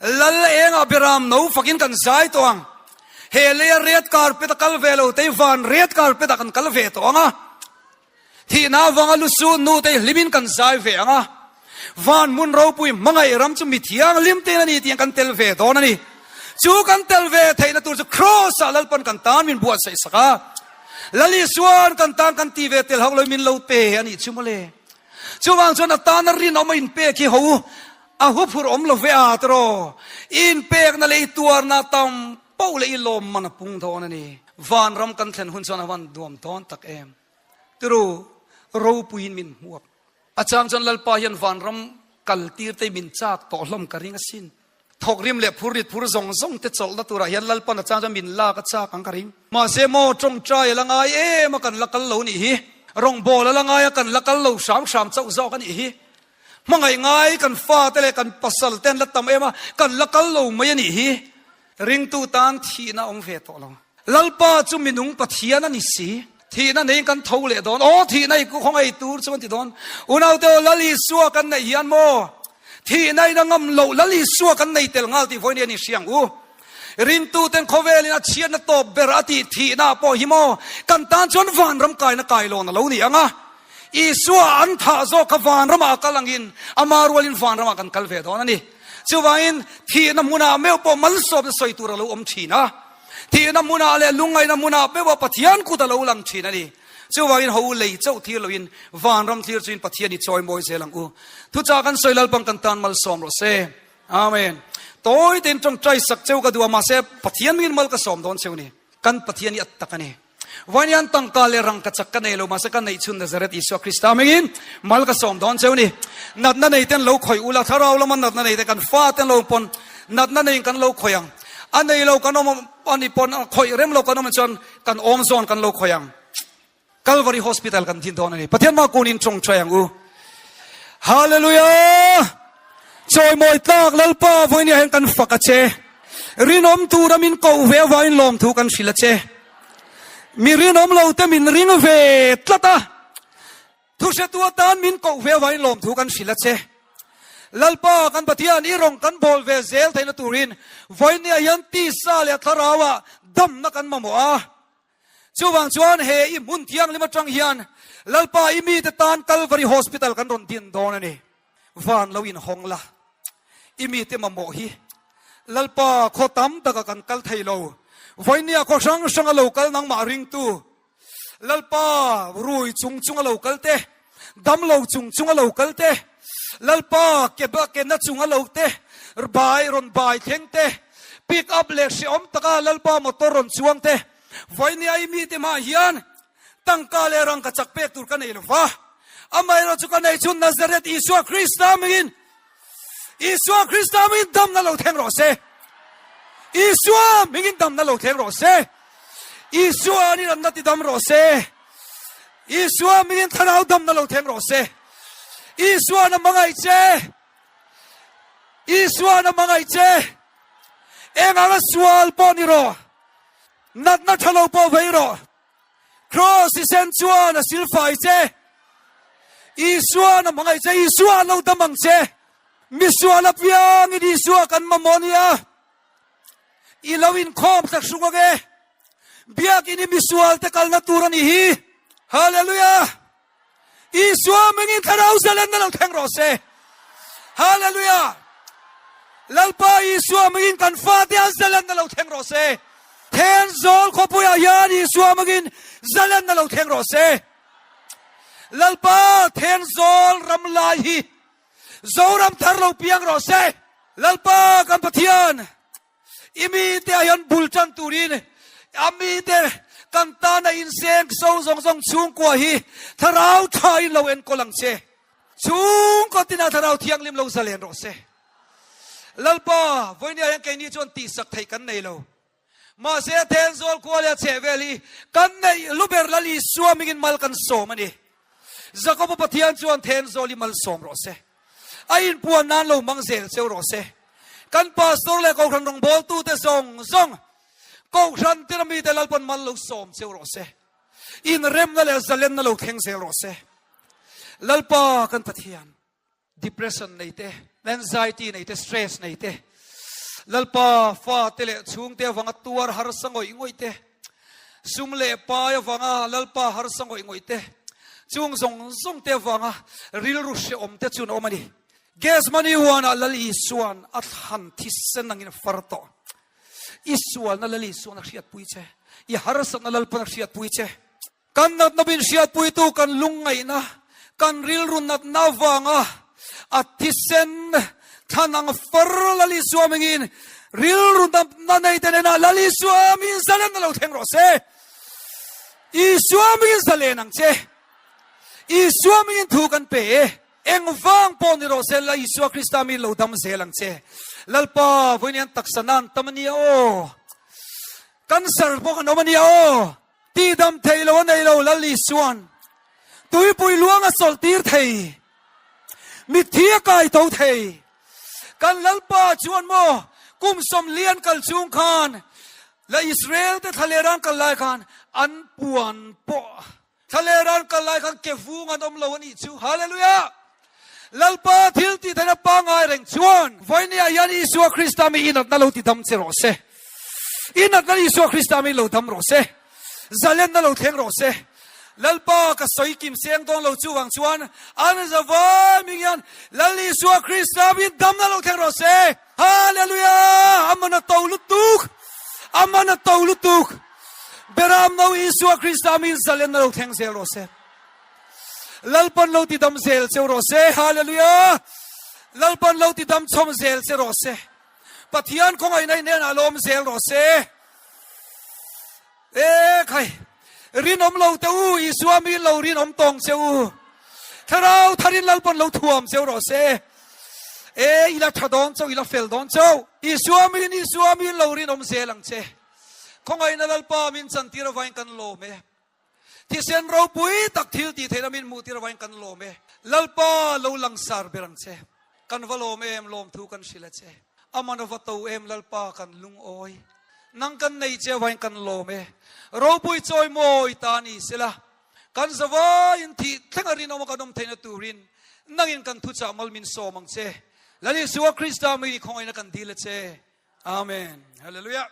Speaker 1: Lal engah beram no fakin kan zai tawh ang. He leia red carpet a kal ve lo te hi van red carpet ah kan kal ve tawh ang a. Thihna avanga lusun nu te hi hlimin kan zai ve ang a. Van hmun ropui hmangaih ram chu mi thianghlim tein a ni tih kan tel ve dawn a ni. Chu kan tel ve theihna tur chu Kraws ah Lalpan kan tan min buatsaih sak a. Lal Isuan kan tan kan ti ve tel hauh lo min lo pe a nih chu mawle. Chuvang chuan a tana rinawm a inpek hi ho a huphurh awm lo ve a tiraw. I inpekna leh i tuarna tam poh leh i lawm man a pung dawn a ni. Vanram kan thlen hun chuan a van nuam dawn tak em. Tiru ropuiin min hmuak. A chang chuan Lalpa hian vanram kal tir te min chak tawh hlawm ka ring asin. Thawk rim leh phur rit phur zawng zawng te chawlhna turah hian Lalpan a chang chuan min lak a chak ang ka ring. Mahse maw tawngtai a la ngai em a kan la kal lo nih hi. Rawngbâwl a la ngai a kan la kal lo hram hram chauh zawk a nih hi. Hmangaih ngai kan fate leh kan pasal te an la tam em a kan la kal lo mai a nih hi. Ringtu tan thihna awm ve tawh lo. Lalpa chu minung Pathian a ni si. Thihna neiin kan tho leh dawn. Aw thihna i khawngaih tur chu an ti dawn. Unaute aw Lal Isua kan neih hian maw thihna in a ngam loh Lal Isua kan nei tel nghal tih vawiin hian i hria ang u. Rintuten khawvelin a chhiatna tawp ber a tih thihna pawh hi maw kan tan chuan vanram kaina kailawn a lo ni ang a. Isua an thah zawk kha vanramah a kal angin ama rualin vanramah kan kal ve dawn a ni. Chuvangin thihna hmunah meuh pawh malsawmna sawi tur a lo awm thin a. Thihna hmunah leh lungngaihna hmunah meuh pawh Pathian kut a lo lang thin a ni. Chuvangin ho lei chauh thlir loin vanram thlir chuin Pathian i chawi mawi zel ang u. Thuchah kan sawi Lalpang kan tan malsawm rawh se. Amen. Tawi tein tawngtai sak cheu ka duh a mahse Pathian mingin mal ka sawm dawn cheu ni. Kan Pathian hi a tak a ni. Vawiin tangka leh rangka chak ka nei lo mahse ka neih chhun Nazareth Isua Krista mingin mal ka sawm dawn cheu ni. Natna nei ten lo khawih ula thlarau lama natna nei te kan fa ten lo pawn natna neiin kan lo khawih ang. A nei lo kan awm a ni pawn khawih rem lo kan awm chuan kan awm zawn kan lo khawih ang. Calvary Hospital kan thin dawn a ni. Pathian mah kunin tawngtai ang u. Hallelujah! Chawimawi tlak Lalpa vawiin hian kan fak a che. Rinawm tura min koh ve avangin lawmthu kan hrilh a che. Mi rinawm lo te min ring ve tlat a. Thuhretu atan min koh ve avangin lawmthu kan hrilh a che. Lalpa kan Pathian i rawng kan bawl ve zel theihna turin vawiin hian tisa leh thlarauah damna kan mamawh a. Chuvang chuan he i hmun thianghlim atang hian Lalpa i mite tan Calvary Hospital kan rawn din dawn a ni. Van lo inhawng la, i mite mamawh hi Lalpa khaw tam taka kan kal thei lo. Vawinia khaw hrang hranga lo kal nangmah ringtu Lalpa rui chung chunga lo kal te, dam lo chung chunga lo kal te, Lalpa ke ke na chunga lo te, bai rawn bai thleng te, pick up leh hrehawm taka Lalpa motor rawn chuang te, vawinia i mite hmaah hian tangka leh rangka chak pek tur ka nei lo va, amaherawh chu ka nei chu Nazareth Isua Krista mingin Isua Krista mingin damna lo thleng rawh se. Isua mingin damna lo thleng rawh se. Isua anin an na ti dam rawh se. Isua mingin thlarau damna lo thleng rawh se. Isua na mangaih che. Isua na mangaih che. Eng anga sual pawh ni rawh. Natna tha lo pawh vei rawh. Kraws i sen chuan a silfai che. Isua na hmangaih che. Isua an lo dam ang che. Misual apiangin Isua kan mamawh nia. I lo inkhawm tlak hrung ang e. Biakin i misual te kalna tur a nih hi. Hallelujah! Isua mingin thlarau zalenna lo thleng rawh se. Hallelujah! Lalpa Isua mingin kan fate an zalenna lo thleng rawh se. Thenzawl khawpuiah hian Isua mingin zalenna lo thleng rawh se. Lalpa Thenzawl ram lai hi Zoram thar lo piang rawh se. Lalpa kan Pathian I mite ah hian bul tan turin a mite kan tana inseng so zawng zawng chhungkua hi thlarau tha in lo enkawl ang che. Chhungkaw tinah thlarau thianghlim lo zalen rawh se. Lalpa, vawinia hian keini chuan tihsak theih kan nei lo. Mahse Thenzawl khua leh a chhehvel hi kan neih luber Lal Isua mingin mal kan sawm a ni. Jakoba Pathian chuan Thenzawl hi mal sawm rawh se. A inpuan nan lo hmang zel cheu rawh se. Kan pastor leh kohhran rawngbawltute zawng zawng, kohhran tira mite Lalpan mal lo sawm cheu rawh se. Inremna leh zalenna lo thleng zel rawh se. Lalpa kan Pathian, depression nei te, anxiety nei te, stress nei te, Lalpa fate leh chhungte avanga tuar harsa ngawih ngawih te, sum leh pai avanga Lalpa harsa ngawih ngawih te, chung zawng zawng te avanga rilru hrehawm te chu an awm a ni. Gethsemane huanah Lal Isua'n a thlan thisen angin a far tawh. I sualna Lal Isua'n a hriatpui che. I harsatna Lalpa'n a hriatpui che. Kan natna min hriatpuitu kan lungngaihna, kan rilru natna avanga a thisen thlan ang far Lal Isua mingin rilru natna neite nena Lal Isua min zalen a lo thleng rawh se. Isua mingin zalen ang che. Isua mingin thu kan pe e. Engvang pawh ni rawh se, Lal Isua Krista mi lo dam zel ang che. Lalpa, vawiin taksa nan tam a nia aw. Cancer pawh kan awm a nia aw. Tihdam theih lo a nei lo Lal Isua'n tuipui luang a chawlh tir thei, mitthi a kai tho thei. Kan Lalpa chuan maw kum sawmlian kal chung khan la Israel te thlaler an kal lai khan an puan pawh thlaler an kal lai khan ke vung an awm lo a nih chu. Hallelujah! Lalpa thil tih theihna pangngai reng chuan vawinia hian Isua Krista mi inatna lo ti dam che rawh se. Inatna Isua Krista mi lo dam rawh se. Zalenna lo thleng rawh se. Lalpa ka sawi kim seng dawn lo chuvang chuan an zavai ming hian Lal Isua Krista mi damna lo thleng rawh se. Hallelujah! Aman a to lutuk! Aman a to lutuk! Beram no Isua Krista mi zalenna lo thleng zel rawh se. Lalpan lo ti dam zel cheu rawh se. Hallelujah! Lalpan lo ti dam chhawm zel che rawh se. Pathian khawngaihna i hnenah lawm zel rawh se. E khai, rinawm lo te u, Isua mi lo rinawm tawng che u. Thlarau tharin Lalpan lo thuam cheu rawh se. E ila tha dawn chau, ila fel dawn chau. Isua min, Isua min lo rinawm zel ang che. Khawngaihna Lalpa min chantir avain kan lawm e. Thisen ropui tak thil tih theihna min hmuh tir avangin kan lawm e. Lalpa lo langsar ber ang che. Kan va lawm em, lawmthu kan hrilh a che. Aman a va to em Lalpa kan lungawi. Nang kan nei che avangin kan lawm e. Ropui chawi mawi ta ni sela, kan zavaiin thih thleng a rinawm a kan awm theihna turin nangin kan thuchah mal min sawm ang che. Lal Isua Krista mi khawngaihna kan dil a che. Amen. Hallelujah.